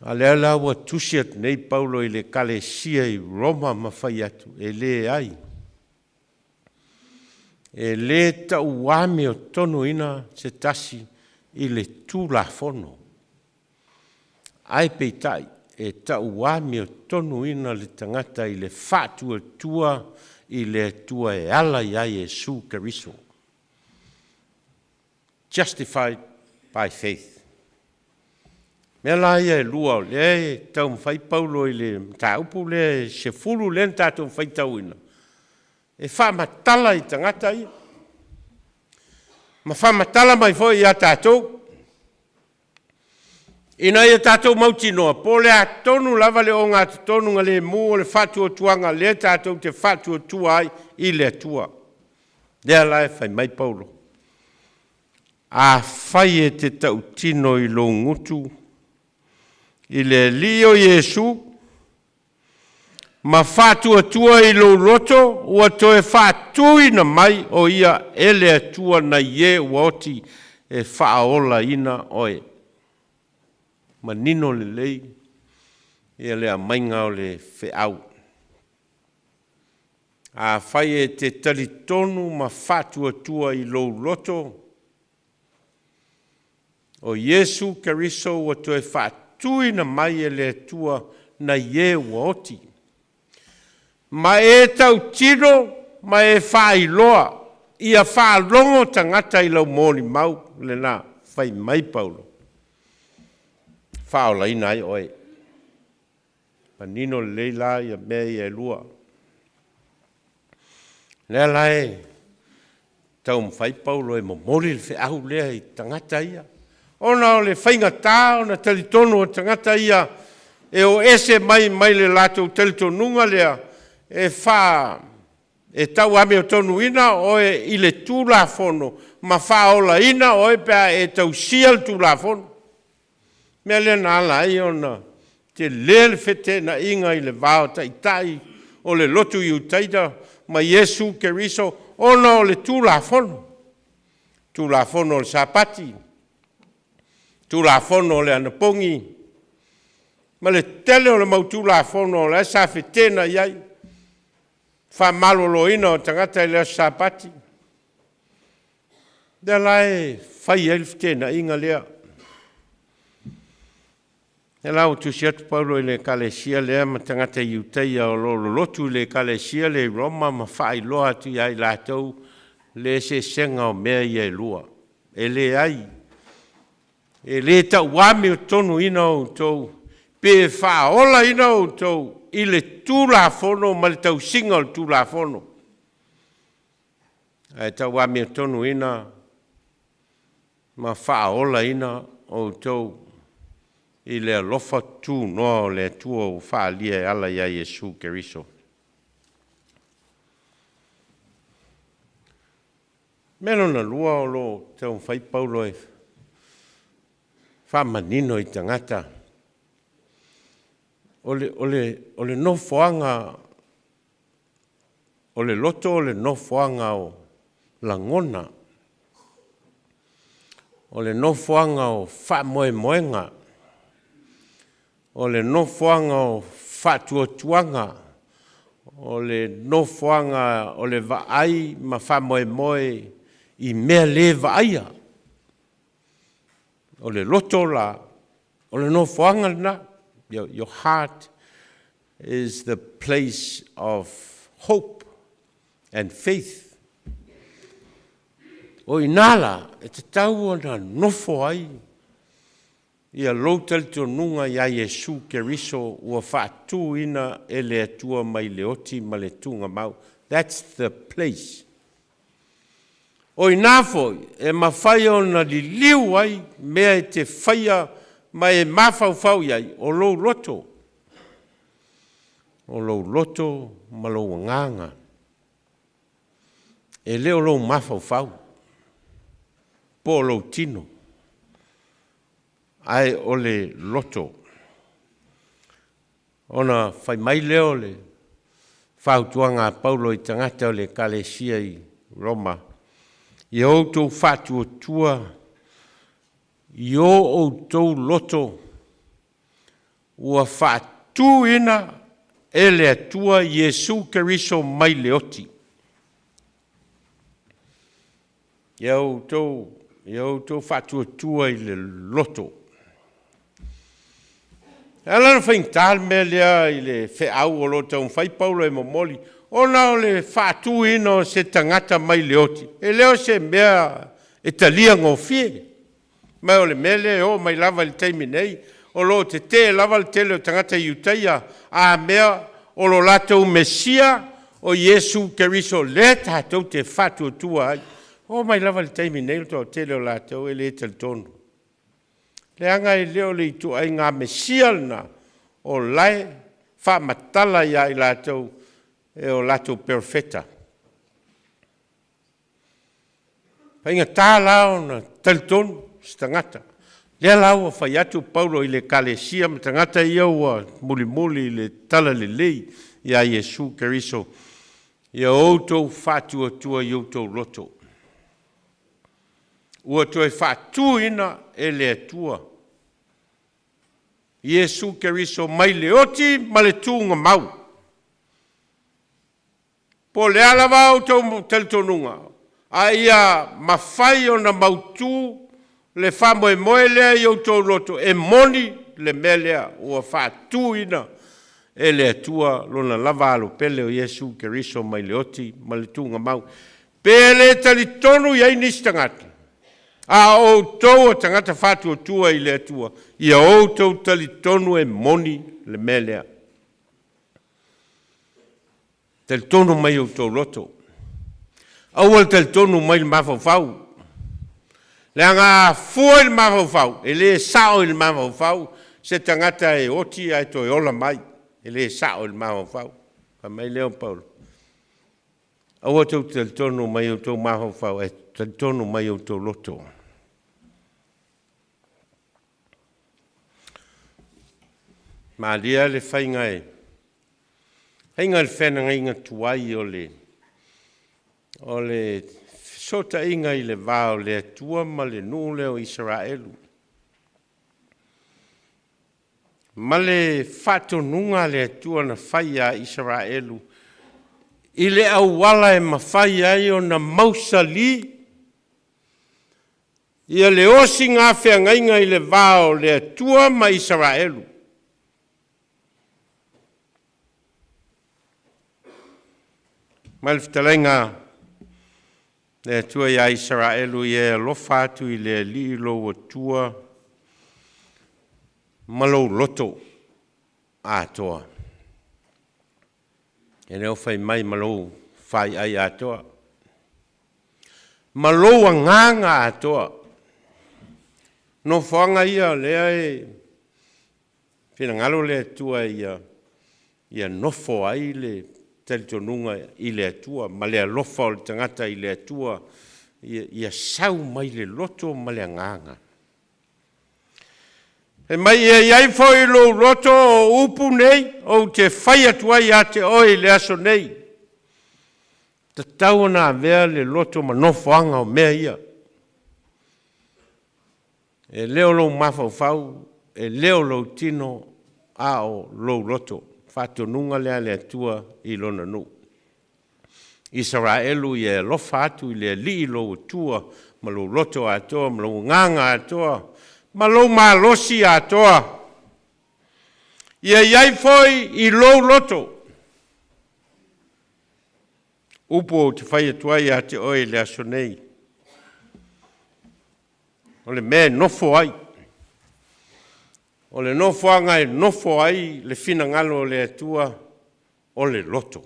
A lea la ua tusi atu nei Paulo i le Ekalesia i Roma ma fai atu, e leai, e le tauamiotonuina se tasi i le Tulafono, ae peitai e tauamiotonuina le tagata i le faatuatua i le Atua e ala iā Iesu Keriso. Justified by faith. Mea la ia e lua o lea e taumafai Paulo i le mataupu lea e 10 lea na tatou faitauina, e faamatala i tagata ia, ma faamatala mai foi ia tatou, ina ia tatou mautinoa po o le a tonu lava le ogatotonu galemu o le faatuatuaga lea tatou te faatuatua ai i le Atua. Lea la e fai mai Paulo, afai e te tautino i lou gutu i le Alii o Iesu ma faatuatua i lou loto ua toe faatuina mai o ia e le Atua nai e ua oti e faaolaina oe. Manino lelei ia le aumaiga o le feau. Afai e te talitonu ma faatuatua i lou loto. O Iesu Keriso ua toe faatuina mai e le Atua nai e ua oti. Ma e tautino ma e faailoa ia faalogo tagata i lau molimau lena, fai mai Paulo, faaolaina ai oe. Manino lelei la ia mea ia e lua. Lea la e taumafai Paulo e momoli le feau lea i tagata ia, ona o le faigata ona talitonu o tagata ia e o ese mai mai le latou talitonuga lea e faa e tau amiotonuina oe i le Tulafono ma faaolaina oe pe a e tausia le Tulafono. Mea lea na ala ai ona tele le feteenaiga i le va o taitai o le lotu Iutaia ma Iesu Keriso ona o le Tulafono. Tulafono o le Sapati, Tulafono o le Anapogi, ma le tele o le mau Tulafono o la e sa feteenai ai, faamaloloina o tagata i le aso Sapati. Lea la e fai ai le feteenaiga lea. Lea la ua tusi atu Paulo i le ekalesia lea ma tagata Iutaia o lo o lolotu i le ekalesia lea i Roma ma faailoa atu ia i latou le eseesega o mea ia e lua. E leai, e le tauamiotonuina outou pe faaolaina outou i le Tulafono ma le tausiga o le Tulafono, ae tauamiotonuina ma faaolaina outou i le alofa tunoa o le Atua ua faaalia e ala ia Iesu Keriso. Mea lona lua o lo o taumafai Paulo e faamanino i tagata, o le, o le, o le nofoaga o le loto o le nofoaga o lagona, o le nofoaga o faamoemoega, o le nofoaga o faatuatuaga, o le nofoaga o le vaai ma faamoemoe i mea le vaaia. O le loto la, o le nofoaga lena. Your heart is the place of hope and faith. O i ina la e tatau ona nofo ai ia lou talitonuga iā Iesu Keriso ua faatuina e le Atua mai le oti ma le tugamau. That's the place. O i ina foi e mafai ona liliu ai mea e te faia ma e mafaufau i ai, o lou loto. O lou loto ma lou agaga. E le o lou mafaufau po o lou tino, ae o le loto. Ona fai mai lea o le fautuaga a Paulo i tagata o le Ekalesia i Roma, Ia outou faatuatua i o outou loto ua faatuina e le Atua Iesu Keriso mai le oti. Ia outou, ia outou faatuatua i le loto. E ala ona faigata le mea lea i le feau o lo o taumafai Paulo e momoli, ona o le faatuina o se tagata mai le oti, e le o se mea e talia gofie. Ma o le mea lea e oo mai lava i le taimi nei, o lo o tetee lava le tele o tagata Iutaia a mea o lo latou Mesia o Iesu Keriso lea tatou te faatuatua ai. Oo mai lava i le taimi nei o le toatele o latou e le talitonu. Leaga e le o le ituaiga Mesia lena o lae faamatala ia i latou e o latou perofeta. Faigata la ona talitonu se tagata. Lea la ua fai atu Paulo i le Ekalesia ma tagata ia ua mulimuli i le talalelei iā Iesu Keriso, Ia outou faatuatua i outou loto, ua toe faatuina e le Atua Iesu Keriso mai le oti ma le tuugamau. Po o le a lava outou talitonuga, a ia mafai ona mautu. le faamoemoe lea i outou loto, e moni le mea lea ua faatuina e le Atua Lona lava Alo pele o Iesu Keriso mai le oti ma le tuugamau. Pe le talitonu i ai nisi tagata, a o outou o tagata faatuatua i le Atua, ia outou talitonu e moni le mea lea. Talitonu mai outou loto. Aua le talitonu mai le mafaufau. Leaga a fua i le mafaufau, e le sao i le mafaufau se tagata e oti ae toe ola mai. E le sao i le mafaufau. Fai mai lea o Paulo, aua tou te talitonu mai outou mafaufau, ae talitonu mai outou loto. Malia le faiga e faiga le feagaiga tuai o le o le fesootaiga i le va o le Atua ma le nuu lea o Isaraelu, ma le faatonuga a le Atua na fai ia Isaraelu i le auala e mafai ai ona mausali ia le osiga feagaiga i le va o le Atua ma Isaraelu. Ma le fetalaiga le Atua ia Isaraelu, ia e alofa atu i le Alii lou Atua ma lou loto atoa. E le o fai mai ma lou faiai atoa, ma lou agaga atoa. Nofoaga ia o lea e finagalo le Atua ia ia nofo ai le talitonuga i le Atua ma le alofa o le tagata i le Atua, ia sau mai le loto ma le agaga. Fai mai, ia i ai foi lou loto o upu nei ou te fai atu ai ia te oe i le aso nei. Tatau ona avea le loto ma nofoaga o mea ia. E le o lou mafaufau, e le o lou tino, a o lou loto. Faatonuga lea a le Atua i lona nuu. Isaraelu, ia e alofa atu i le Alii lou Atua ma lou loto atoa, ma lou agaga atoa, ma lou malosi atoa. Ia i ai foi i lou loto upu ou te fai atu ai ia te oe i le aso nei. O le mea e nofo ai, o le nofoaga e nofo ai le finagalo o le Atua, o le loto.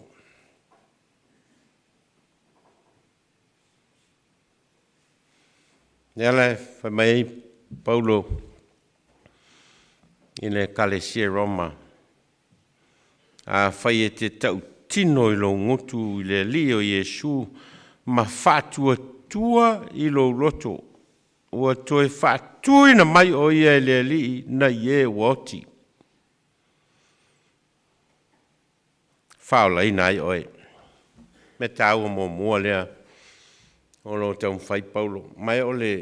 Lea la e fai mai ai Paulo i le Ekalesia i Roma, afai e te tautino i lou gutu i le Alii o Iesu ma faatuatua i lou loto, ua toe faatuina mai o ia e le Alii nai e ua oti, faaolaina ai oe. Mea taua muamua lea o lo o taumafai Paulo, ma o le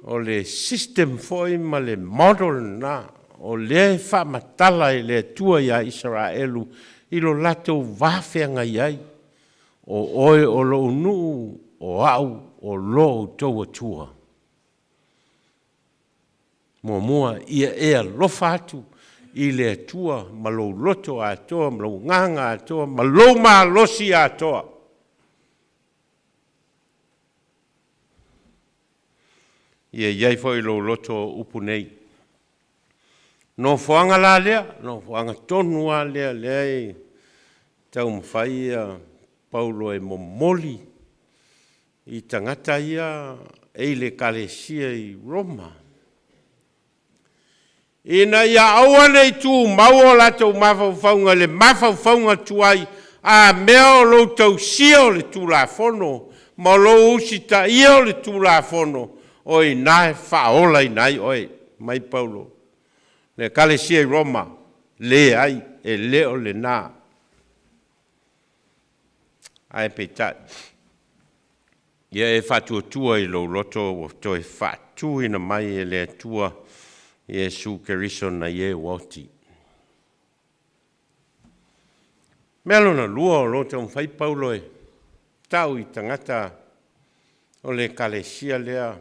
o le system foi ma le model lena o lea e faamatala e le Atua iā Isaraelu i lo latou va feagai ai, o oe o lou nuu, o au o lo outou Atua. Muamua, ia e alofa atu i le Atua ma lou loto atoa, ma lou agaga atoa, ma lou malosi atoa. Ia i ai foi lou loto o upu nei. Nofoaga la lea, nofoaga tonu lava lea lea e taumafai Paulo e momoli i tagata ia e i le Ekalesia i Roma, ina ia aua ne i tumau o latou mafaufauga i le mafaufauga tuai, a mea o lou tausia o le Tulafono ma lou usitaia o le Tulafono, o i ina e faaolaina ai oe. Mai Paulo, le Ekalesia i Roma, leai, e le o lena. Ae peitai, ia e faatuatua i lou loto ua toe faatuina mai e le Atua Iesu Keriso nai e ua oti. Mea lona lua o lo o taumafai Paulo e tau i tagata o le Ekalesia lea.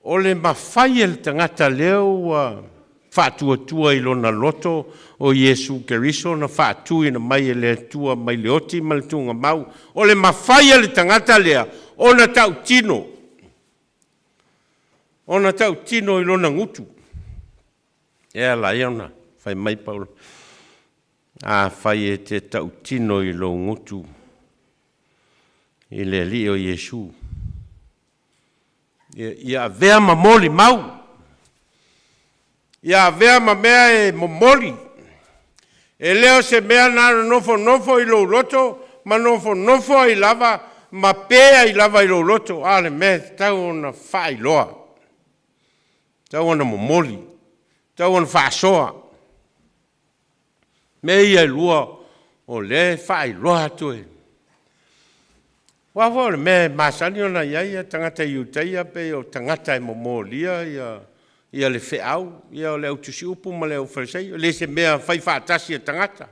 O le mafai e le tagata lea ua faatuatua i lona loto o Iesu Keriso na faatuina mai e le Atua mai le oti ma le tugamau, o le mafai e le tagata lea ona tautino, ona tautino i lona gutu. E ala ai ona fai mai Paulo, Afai e te tautino i lou gutu i le Alii o Iesu, ia avea ma molimau, ia avea ma mea e momoli. E le o se mea na ona nofonofo i lou loto ma nofonofo ai lava ma pe ai lava i lou loto, a o le mea e tatau ona faailoa, tatau ona momoli, tatau ona faasoa. Mea ia e lua o lea e faailoa atu e. Aua foi o le mea e masani ona i ai tagata Iutaia pei o tagata e momolia ia ia le feau, ia o le au tusiupu ma le au Farisaio, e le se mea fai faatasi e tagata.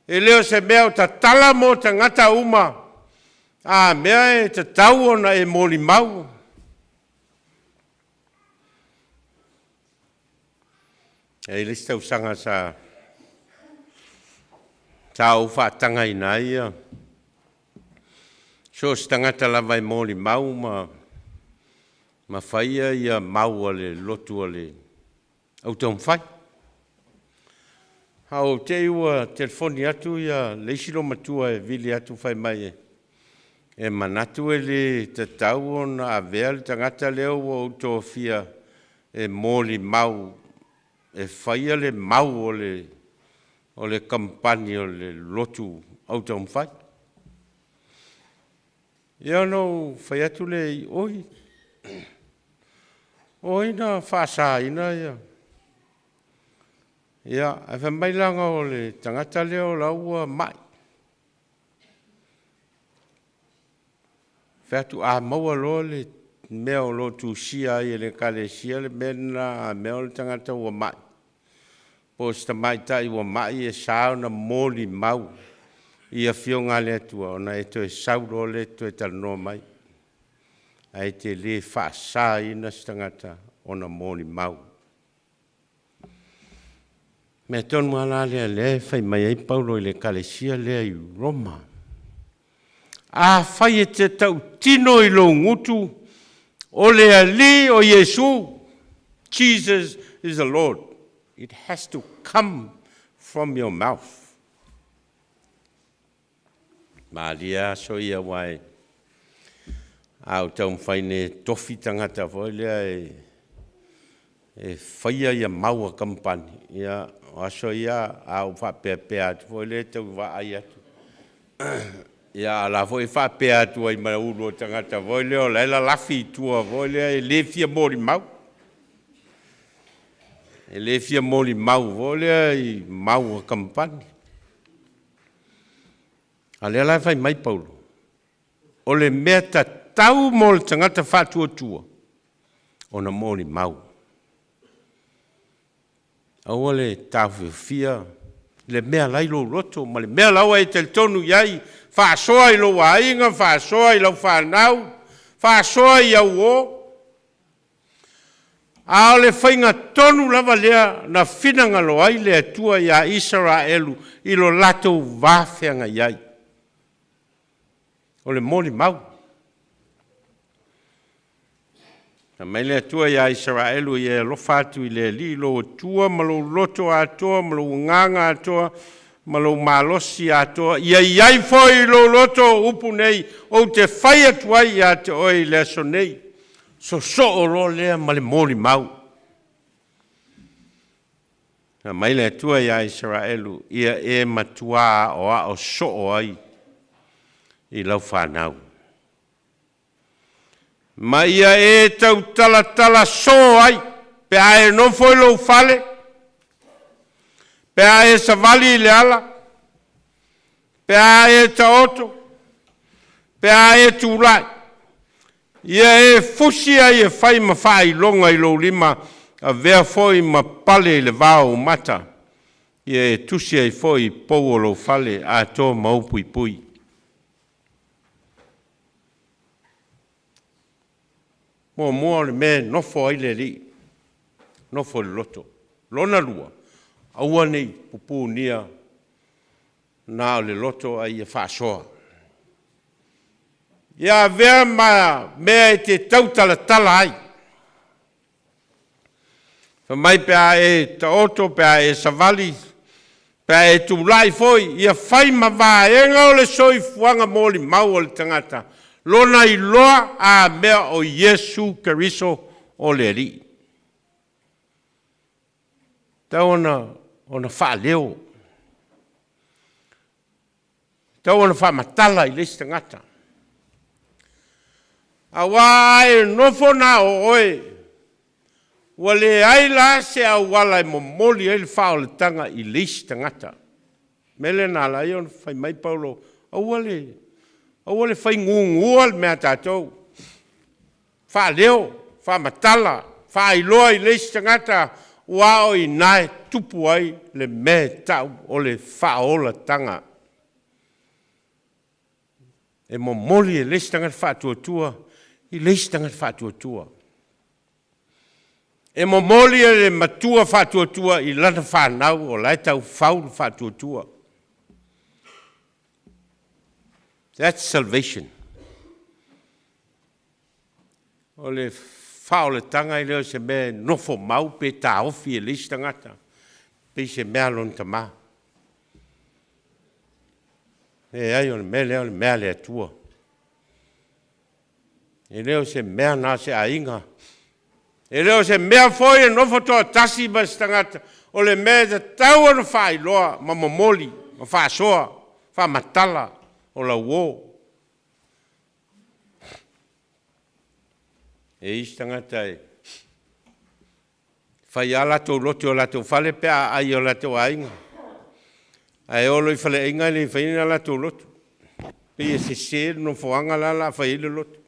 E le o se mea o tatala mo tagata uma, a mea e tatau ona e molimau. E i ai le isi tausaga sa sa ou faatagaina ai ia so o se tagata lava e molimau ma ma faia ia mau a le lotu a le au taumafai. A ou te i ua telefoni atu ia le isi loomatua e vili atu fai mai e e manatu e le tatau ona avea le tagata lea ua ou tofia e molimau e faia le mau o le o le kamupani o le lotu au taumafai. Ia ona ou fai atu lea i oi, o ai na faasaina ia? Ia, ae fai mai leaga o le tagata lea o la ua mai. Fai atu, a maua loa le mea o lo o tusia ai e le Ekalesia le mea lena, a mea o le tagata ua mai, po o se tamaitai ua mai, e sa ona molimau i Afioga a le Atua, ona e toe sau loa lea e toe talanoa mai. Ae te le faasaina se tagata ona molimau. Mea tonu lava la lea lea e fai mai ai Paulo i le ekalesia lea i Roma. Afai e te tautino i lou gutu, o le Alii o Iesu, Jesus is the Lord. It has to come from your mouth. Malie aso ia aua e a ou taumafai nei e tofi tagata foi lea e e faia ia mau a kamupani, ia o aso ia a ou faapeapea atu foi lea e tau vaai atu, ia a o la foi e faapea atu ai ma le ulu o tagata foi lea o la e lalafi i tua foi lea e le fia molimau. E le fia molimau foi lea i mau a kamupani. A o lea la e fai mai Paulo, o le mea tatau mo le tagata faatuatua ona molimau. Aua le taofiofia le mea la i lou loto ma le mea la ua e talitonu i ai, faasoa i lou aiga, faasoa i lau fanau, faasoa i au uo. A o le faiga tonu lava lea na finagalo ai le Atua iā Isaraelu i lo latou va feagai ai, o le molimau. Fai mai le Atua iā Isaraelu, Ia e alofa atu i le Alii lou Atua ma lou loto atoa ma lou agaga atoa ma lou malosi atoa, ia i ai foi i lou loto upu nei ou te fai atu ai ia te oe i le aso nei. Sosoo loa lea ma le molimau. Fai mai le Atua iā Isaraelu, Ia e matuā aoao soo ai i lau fanau. Ma ia e tautalatala soo ai pe a e nofo i lou fale, pe a e savali i le ala, pe a e taoto, pe a e tulai. Ia e fusi ai e fai ma faailoga i lou lima, avea foi ma pale i le va o ou mata, ia e tusi ai foi i pou o lou fale atoa ma ou puipui. Muamua o le mea e nofo ai le Alii, nofo i le loto. Lona lua, aua ne i pupunia na o le loto a ia faasoa. Ia avea ma mea e te tautalatala ai. Fai mai pe a e taoto, pe a e savali, pe a e tulai foi, ia fai ma vaega o le soifuaga molimau o le tagata, lona iloa a mea o Iesu Keriso o le Alii. Tatau ona faaleo, tatau ona faamatala i le isi tagata. Aua a e nofo na o oe, ua leai la se auala e momoli ai le faaolataga i le isi tagata. O le mea lea na ala ai ona fai mai Paulo, aua le, aua le fai gugua le mea a tatou. Faaleo, faamatala, faailoa i le isi tagata, aua o i ina e tupu ai le mea e tau o le faaolataga. E momoli e le isi tagata faatuatua i le isi tagata faatuatua. E momoli e le matua faatuatua i lana fanau o la e tau fau le faatuatua. That's salvation. O le faaolataga e le o se mea e nofo mau pe taofi e le isi tagata, pei se mea a lona tama. Leai, o le mea lea o le mea a le Atua. E le o se mea na o se aiga. E le o se mea foi e nofo toatasi ma se tagata, o le mea e tatau ona faailoa ma momoli ma faasoa, faamatala o lau uo. E i ai isi tagata e fai lava latou lotu i o latou fale pe a aai e o latou aiga, ae o loa i faleaiga e le faia ni a latou lotu. Pei e sese le nofoaga la o le a fai ai le lotu.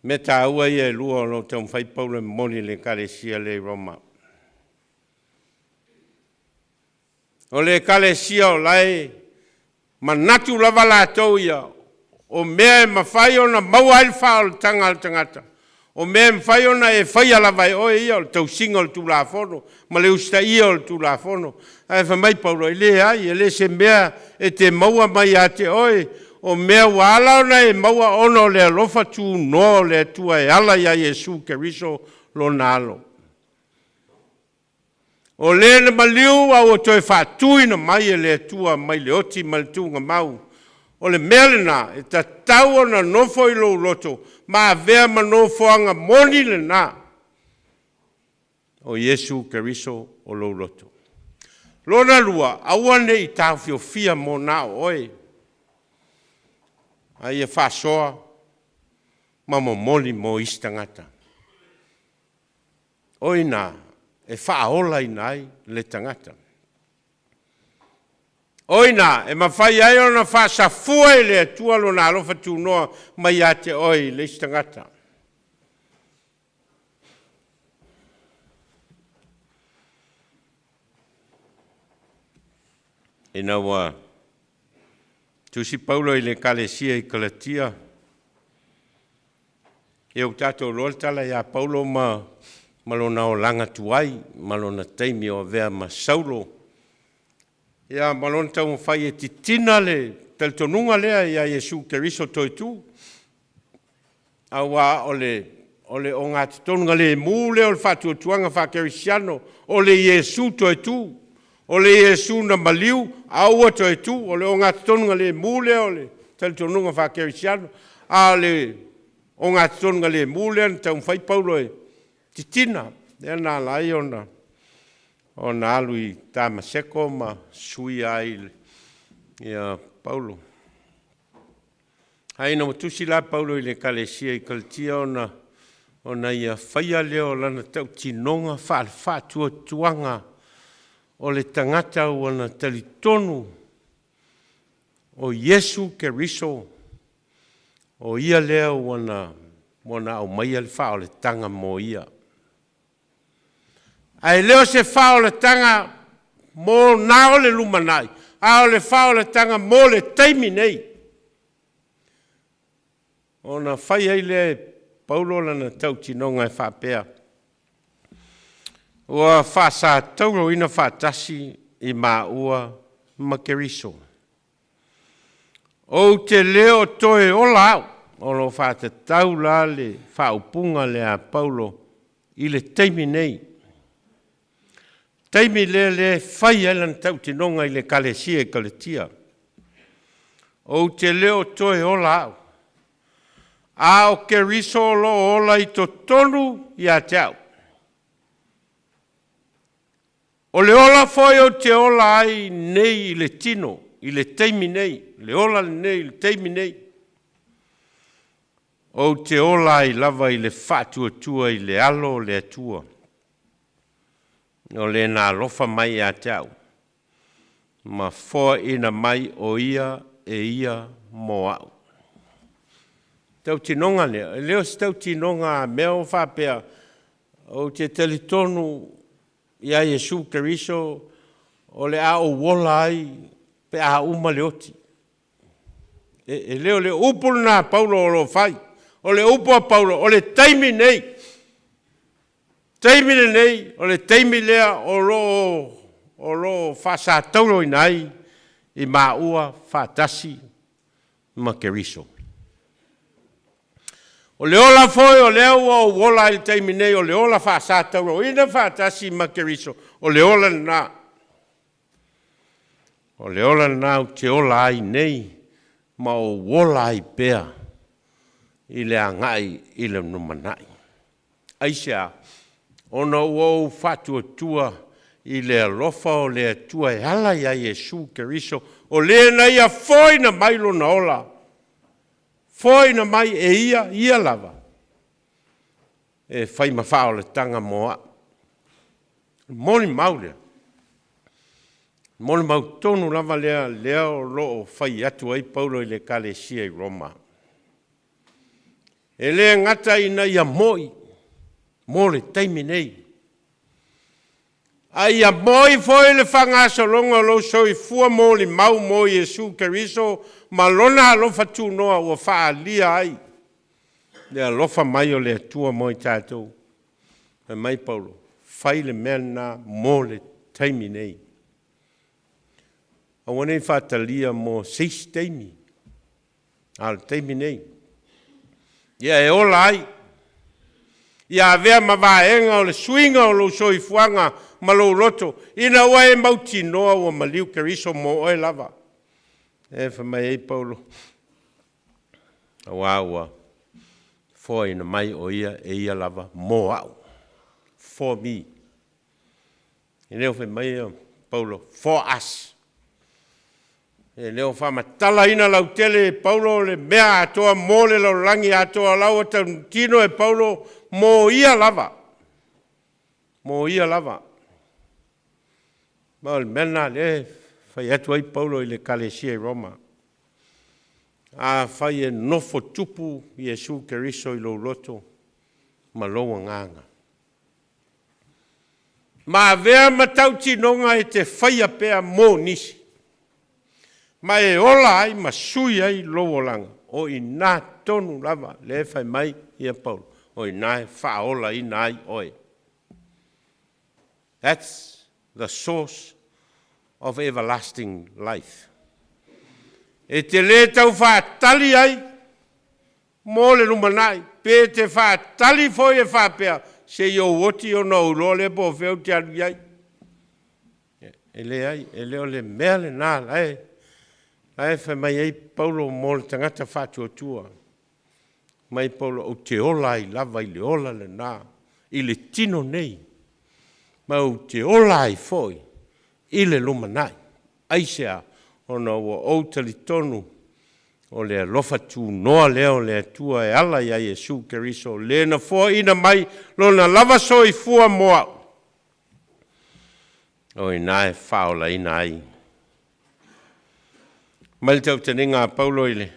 Mea taua ia e lua o lo o taumafai Paulo e momoli i le Ekalesia lea i Roma. O le Ekalesia o la e manatu lava latou ia, o mea e mafai ona maua ai le faaolataga a le tagata, o mea e mafai ona e faia lava e oe ia, o le tausiga o le Tulafono ma le usitaia o le Tulafono. Ae fai mai Paulo, e leai, e le se mea e te maua mai ia te oe, o mea ua ala ona e maua ona o le alofa tunoa o le Atua e ala iā Iesu Keriso lona Alo. O le na maliu a ua toe faatuina mai e le Atua mai le oti ma le tuugamau, o le mea lena e tatau ona nofo i lou loto ma avea ma nofoaga moni lena o Iesu Keriso o lou loto. Lona lua, aua ne i taofiofia mo na o oe, a ia faasoa ma momoli mo isi tagata. O i ina e faaolaina ai le tagata. O i ina e mafai ai ona faasafua e le Atua Lona alofa tunoa mai ia te oe i le isi tagata. Ina ua tusi Paulo i le Ekalesia i Kalatia, Ia ua tatou iloa le tala ia Paulo ma, ma lona olaga tuai, ma lona taimi o avea ma Saulo, ia ma lona taumafai e titina le talitonuga lea ia Iesu Keriso toe tu. Aua o le, o le ogatotonu lemu lea o le faatuatuaga faakerisiano, o le Iesu toe tu, o le Iesu na maliu a ua toe tu, o le ogatotonu lemu lea o le talitonuga faakerisiano. A o le ogatotonu lemu lea na taumafai Paulo e titina, lea na ala ai ona alu i Tamaseko ma suia ai ia Paulo. Ae ina ua tusi la Paulo i le Ekalesia i Kalatia ona ia faia lea o lana tautinoga faale-faatuatuaga o le tagata ua na talitonu o Iesu Keriso o ia lea ua na aumaia le faaolataga mo ia. Ae le o se faaolataga mo na o le lumanai, a o le faaolataga mo le taimi nei. Ona fai ai lea e Paulo lana tautinoga e faapea, Ua faasatauroina faatasi i maua ma Keriso. Ou te le o toe ola au. O lo o faatatau la le faaupuga lea a Paulo i le taimi nei. Taimi lea lea e fai ai lana tautinoga i le Ekalesia i Kalatia. Ou te le o toe ola au, a o Keriso o lo o ola i totonu ia te au. O le ola foi ou te ola ai nei i le tino, i le taimi nei, le ola lenei i le taimi nei, ou te ola ai lava i le faatuatua i le Alo o le Atua, o le na alofa mai ia te au, ma foaina mai o ia e ia mo au. Tautinoga lea, e le o se tautinoga a mea o faapea, ou te talitonu ia Iesu Keriso o le a ou ola ai pe a uma le oti. E le o le upu lena a Paulo o lo o fai. O le upu a Paulo, o le taimi nei. Taimi lenei, o le taimi lea o lo o faasatauroina ai i maua faatasi ma Keriso. O le ola foi o lea ua ou ola ai i le taimi nei, o le ola faasatauroina faatasi ma Keriso, o le ola lena. O le ola lena ou te ola ai nei ma ou ola ai pea i le agai i le lumanai. Aisea? Ona ua ou faatuatua i le alofa o le Atua e ala iā Iesu Keriso, o le na Ia foaina mai Lona ola, foaina mai e Ia, Ia lava, e fai ma faaolataga mo a'u. Molimau lea, molimau tonu lava lea, lea o lo o fai atu ai Paulo i le Ekalesia i Roma. E le gata ina ia mo'i mo le taimi nei, a ia mo'i foi le faagasologa o lou soifua molimau mo Iesu Keriso ma Lona alofa tunoa ua faaalia ai le alofa mai o le Atua mo i tatou. Fai mai Paulo, fai le mea lena mo le taimi nei. Aua ne i faatalia mo se isi taimi, a o le taimi nei, ia e ola ai, ia avea ma vaega o le suiga o lou soifuaga ma lou loto, ina ua e mautinoa ua maliu Keriso mo oe lava. E fai mai ai Paulo, Auā ua foaina mai o ia e ia lava mo au. For me. E le o fai mai o Paulo, for us. E le o faamatalaina lautele e Paulo le mea atoa mo le lalolagi atoa, o la ua tautino e Paulo mo ia lava. Mo ia lava. Ma o le mea lena lea e fai atu ai Paulo i le Ekalesia i Roma. Afai e nofo tupu Iesu Keriso i lou loto ma lou agaga, ma avea ma tautinoga e te faia pea mo nisi, ma e ola ai ma sui ai lou olaga, o i ina tonu lava lea e fai mai ia Paulo, o i ina e faaolaina ai oe. That's the source of everlasting life. E te lē tau faatali ai mo le lumanai, pe te faatali foi e faapea, se i ou oti ona ou iloa lea po o fea ou te alu i ai. E leai, e le o le mea lena la e, la e fai mai ai Paulo mo le tagata faatuatua. Mai Paulo, ou te ola ai lava i le ola lena, i le tino nei, ma ou te ola ai foi i le lumanai. Aisea? Ona ua ou talitonu o le alofa tunoa lea o le Atua e ala iā Iesu Keriso, le na foaina mai Lona lava soifua mo a'u. O i ina e faaolaina ai. Mai le tautaniga a Paulo i le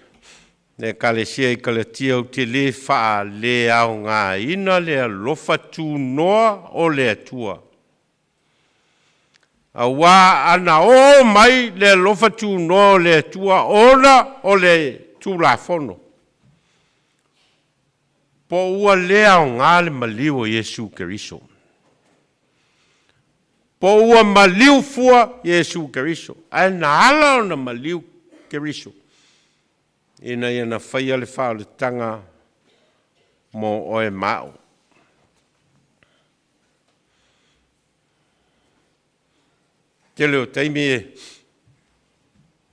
Ekalesia i Kalatia, Ou te lē faaleaogaina le alofa tunoa o le Atua. Auā ana oo mai le alofa tunoa o le Atua ona o le Tulafono, po ua le aoga le maliu o Iesu Keriso, po ua maliu fua Iesu Keriso, ae na ala ona maliu Keriso ina ia na faia le faaolataga mo oe ma a'u. Tele o taimi e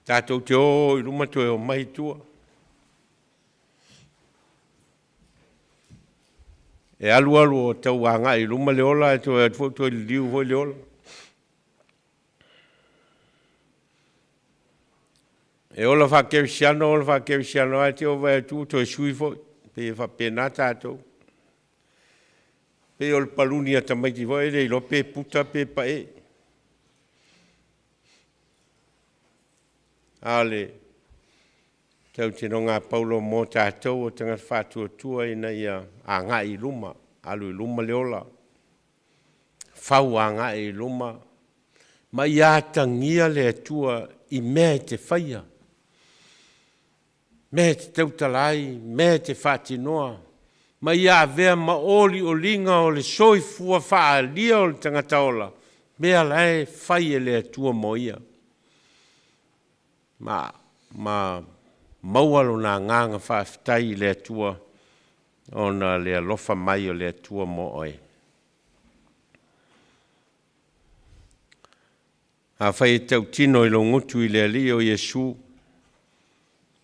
tatou te o i luma toe omai i tua. E alu alu o tau agai i luma le ola ae toe alu atu foi toe liliu foi le ola. E ola faakerisiano ola faakerisiano lava ae te i ua vaai atu ua toe sui foi. E pei e faapena tatou. E pei o le paluni a tamaiti foi lea e le iloa pe puta pe pae. A o le tautinoga a Paulo mo tatou o tagata faatuatua ina ia agai i luma, alu i luma le ola, fau agai i luma, ma ia atagia le Atua i mea e te faia, mea e te tautala ai, mea e te faatinoa, ma ia avea ma olioliga o le soifua faaalia o le tagata ola, mea la e fai e le Atua mo ia, ma maua lona agaga faafetai i le Atua ona o le alofa mai o le Atua mo oe. Afai e tautino i lou gutu i le Alii o Iesu,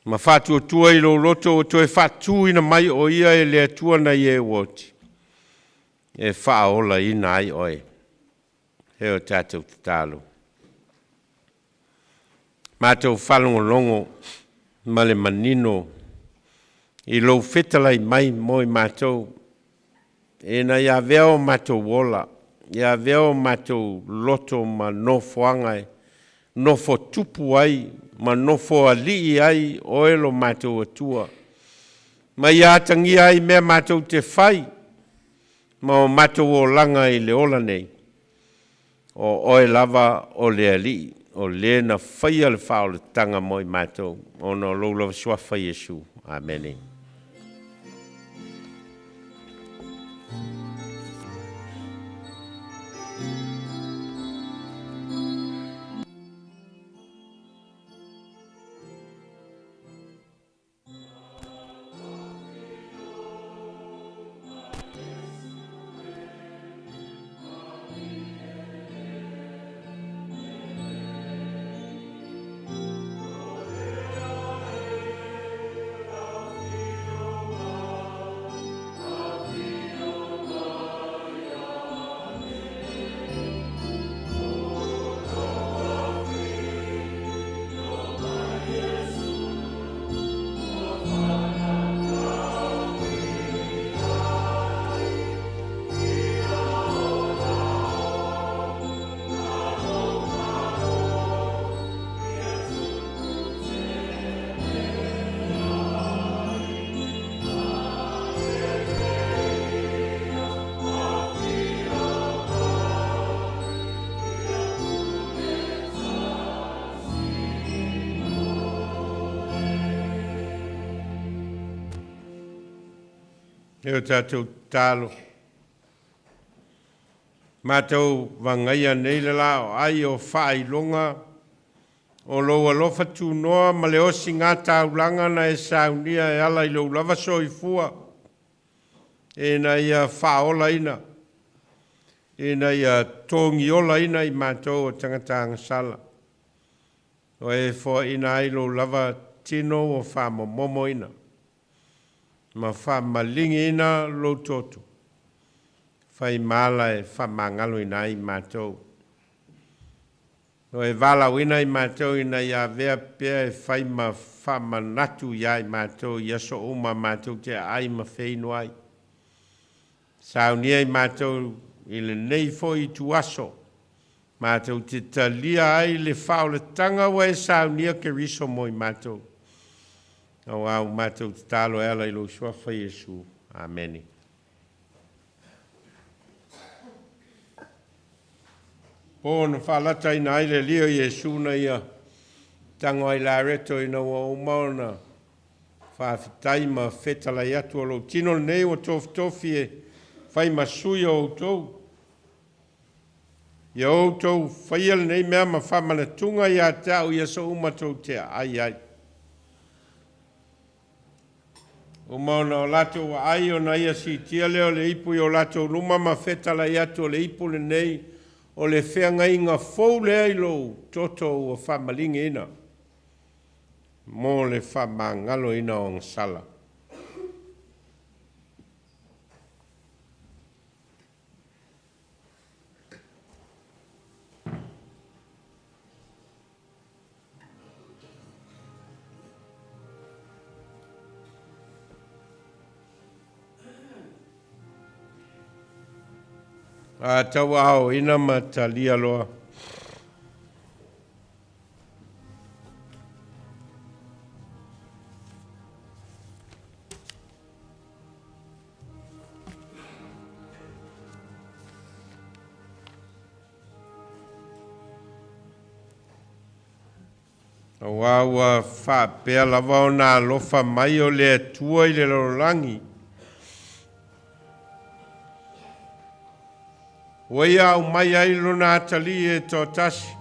ma faatuatua i lou loto ua toe faatuina mai o Ia e le Atua nai e ua oti, e faaolaina ai oe. E o tatou tatalo. Matou faalogologo ma le manino i lou fetalai mai mo i matou, ina ia avea o matou ola, ia avea o matou loto ma nofoaga e nofo tupu ai ma nofo alii ai oe lo matou Atua, ma ia atagia ai mea matou te fai ma o matou olaga i le ola nei, o oe lava o le Alii, o le na faia le faaolataga mo i matou, ona o lou lava suafa Iesu. Amene. E o tatou tatalo. Matou vagaia nei le la o ai o faailoga o lou alofa tunoa ma le osigataulaga na e saunia e ala i lou lava soifua ina ia faaolaina, ina ia togiolaina i matou o tagata agasala. Ua e foaina ai lou lava tino ua faamomomoina ma faamaligiina lou toto, fai ma ala e faamagaloina ai matou. Ua e valaauina i matou ina ia avea pea e fai ma faamanatu iā i matou i aso uma matou te aai ma feinu ai. Saunia i matou i lenei foi ituaso, matou te talia ai le faaolataga ua e saunia Keriso mo i matou. Auā ua matou tatalo e ala i lou Suafa Iesu. Amene. Po na faalataina ai le alii o Iesu na ia tago ai le areto ina ua uma ona faafetai ma fetalai atu o lou tino lenei ua tofotofi e fai ma sui o outou. Ia outou faia lenei mea ma faamanatuga ia te au i aso uma tou te aai ai. Uma ona o latou aai ona ia siitia lea o le ipu i o latou luma ma fetalai atu o le ipu lenei o le feagaiga fou lea i lou toto ua faamaligiina mo le faamagaloina o agasala. A tauaaoina ma talia loa. Auā ua faapea lava ona alofa mai o le Atua i le lalolagi, ua ia aumai ai lona atalii e toatasi,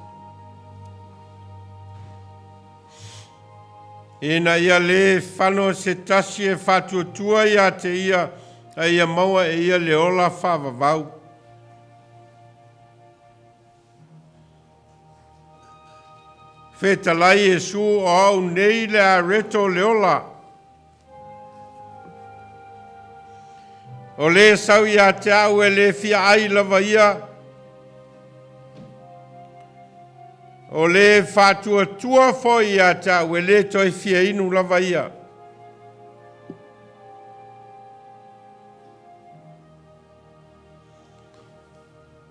ina ia lē fano se tasi e faatuatua ia te ia, a ia maua e ia le ola faavavau. Fetalai Iesu o au nei le areto o le ola. O le sau ia te au e le fia ai lava ia. O le faatuatua foi ia te au e le toe fia inu lava ia.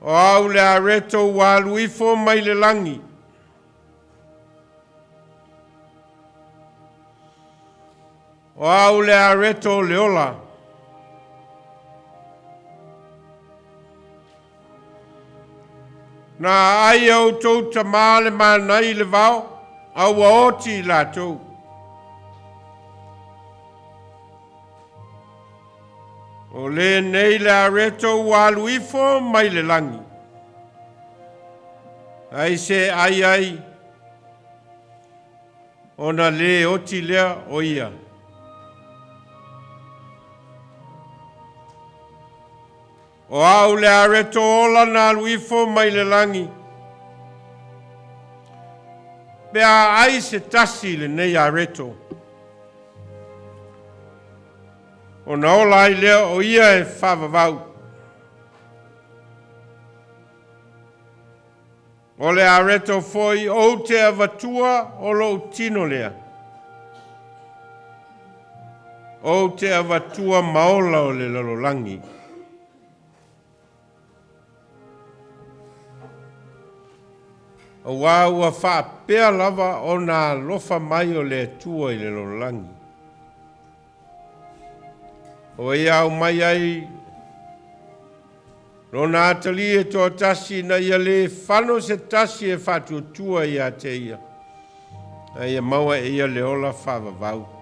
O au le areto ua alu ifo mai le lagi. O au le areto o le ola. Na ai e outou tamā le mana i le vao, a ua oti i latou. O lenei le areto ua alu ifo mai le lagi. Ai se ai ai ona lē oti lea o ia. O au le areto ola na alu ifo mai le lagi. Pe a ai se tasi i lenei areto, ona ola ai lea o ia e faavavau. O le areto foi ou te avatua o lou tino lea. Ou te avatua ma ola o le lalolagi. Auā ua faapea lava ona alofa mai o le Atua i le lalolagi. O ia aumai ai lona atalii e toatasi ina ia lē fano se tasi e faatuatua ia te ia, a ia maua e ia le ola faavavau.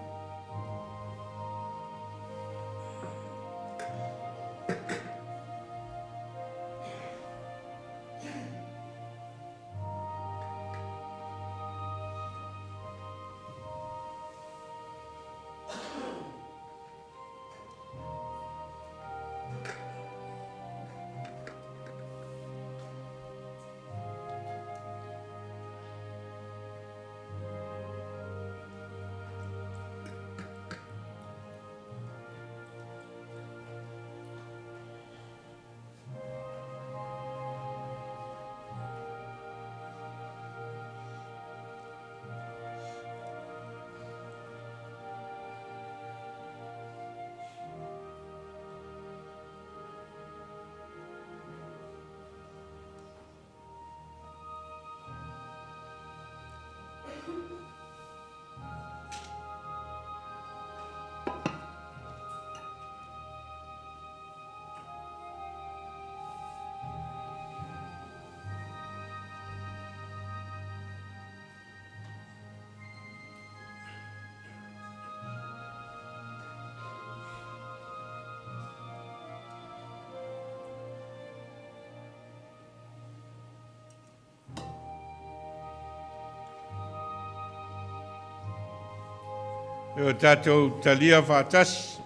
E o tatou talia faatasi.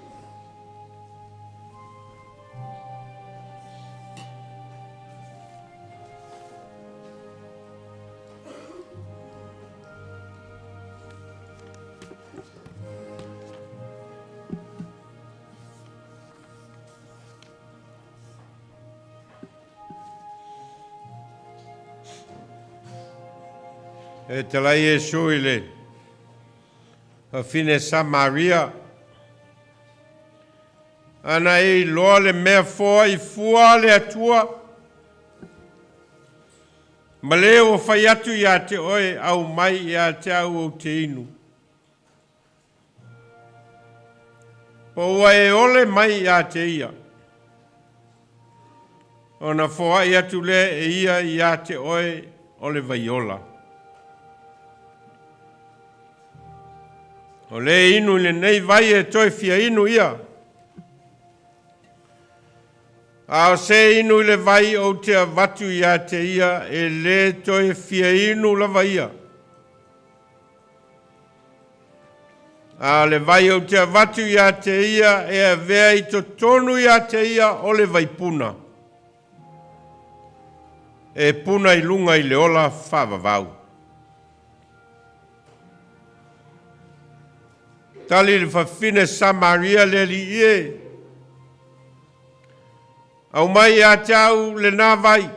E talai Iesu i le fafine Samaria. Ana e iloa le mea foai fua le Atua, ma le ua fai atu ia te oe, aumai ia te au ou te inu. Po ua e ole mai ia te ia, ona foai atu lea e ia ia te oe o le vaiola. O le inu i lenei vai e toe fia inu ia. A o se inu i le vai ou te avatu ia te ia e le toe fia inu lava ia. A o le vai ou te avatu ia te ia e avea i totonu ia te ia o le vaipuna. E puna i luga i le ola faavavau. Tali le fafine Samaria le alii e, aumai ia te au lena vai,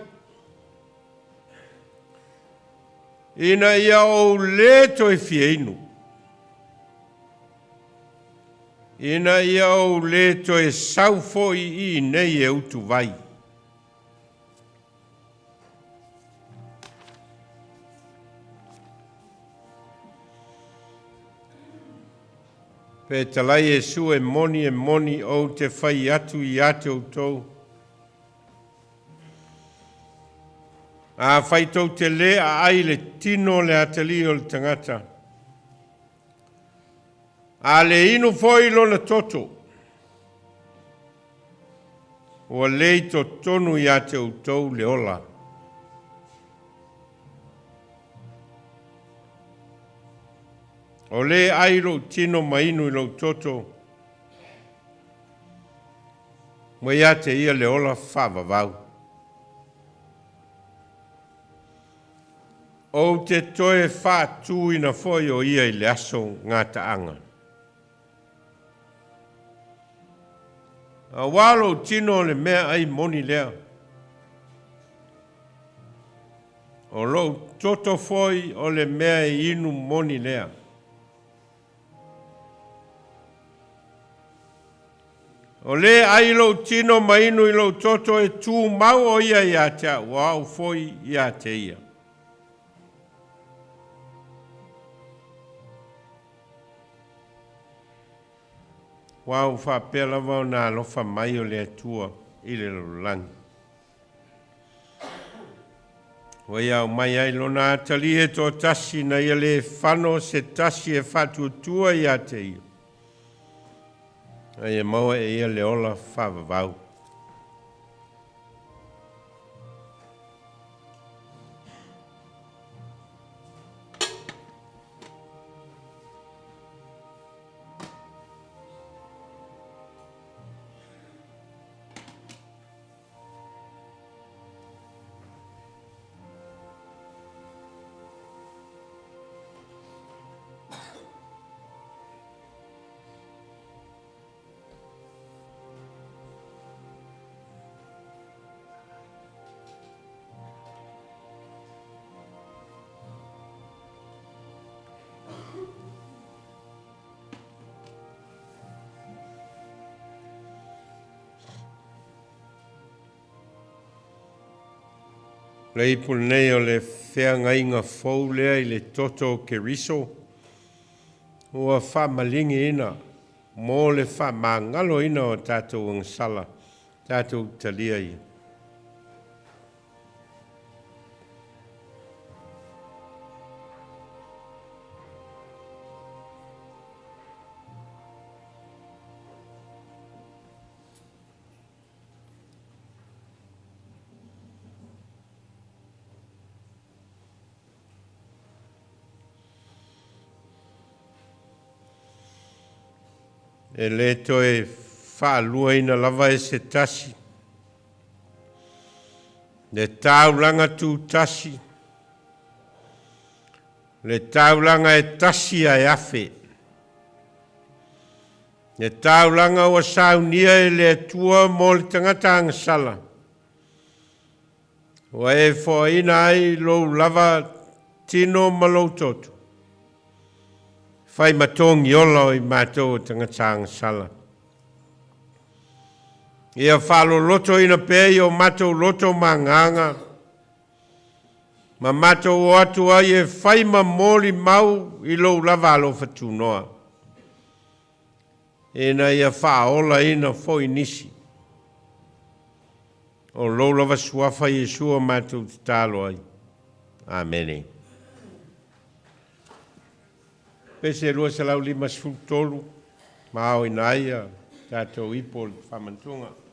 ina ia ou lē toe fia inu, ina ia ou lē toe sau foi i inei e utuvai. Fetalai Iesu e moni e moni ou te fai atu ia te outou. Afai tou te lē aai le tino o le atalii o le tagata, a le inu foi lona toto, ua le i totonu ia te outou le ola. O le ai lou tino ma inu i lou toto, ua ia te ia le ola faavavau. Ou te toe faatuina foi o ia i le aso gataaga. Auā lou tino o le mea ai moni lea. O lou toto foi o le mea e inu moni lea. O le ai lou tino ma inu i lou toto e tumau o ia ia te au, o au foi ia te ia. Ua ua faapea lava ona alofa mai o le Atua i le lalolagi. Ua ia aumai ai lona atalii e toatasi na ia lē fano se tasi e faatuatua ia te ia, a ia maua e ia le ola faavavau. Le ipu lenei o le feagaiga fou lea i le toto o Keriso ua faamaligiina mo le faamagaloina o tatou agasala, tatou talia ia. E le toe faaluaina lava e se tasi le taulaga tutasi, le taulaga e tasi ae afe, le taulaga ua saunia e le Atua mo le tagata agasala, ua e foaina ai lou lava tino ma lou toto, fai ma togiola o i matou o tagata agasala. Ia faalolotoina pea i o matou loto ma agaga, ma matou o atu ai e fai ma molimau i lou lava alofa tunoa, ina ia faaolaina foi nisi. O lou lava suafa Iesu o matou tatalo ai. Amene. Pese 253 ma aoina ai a tatou ipo o le faamantuga.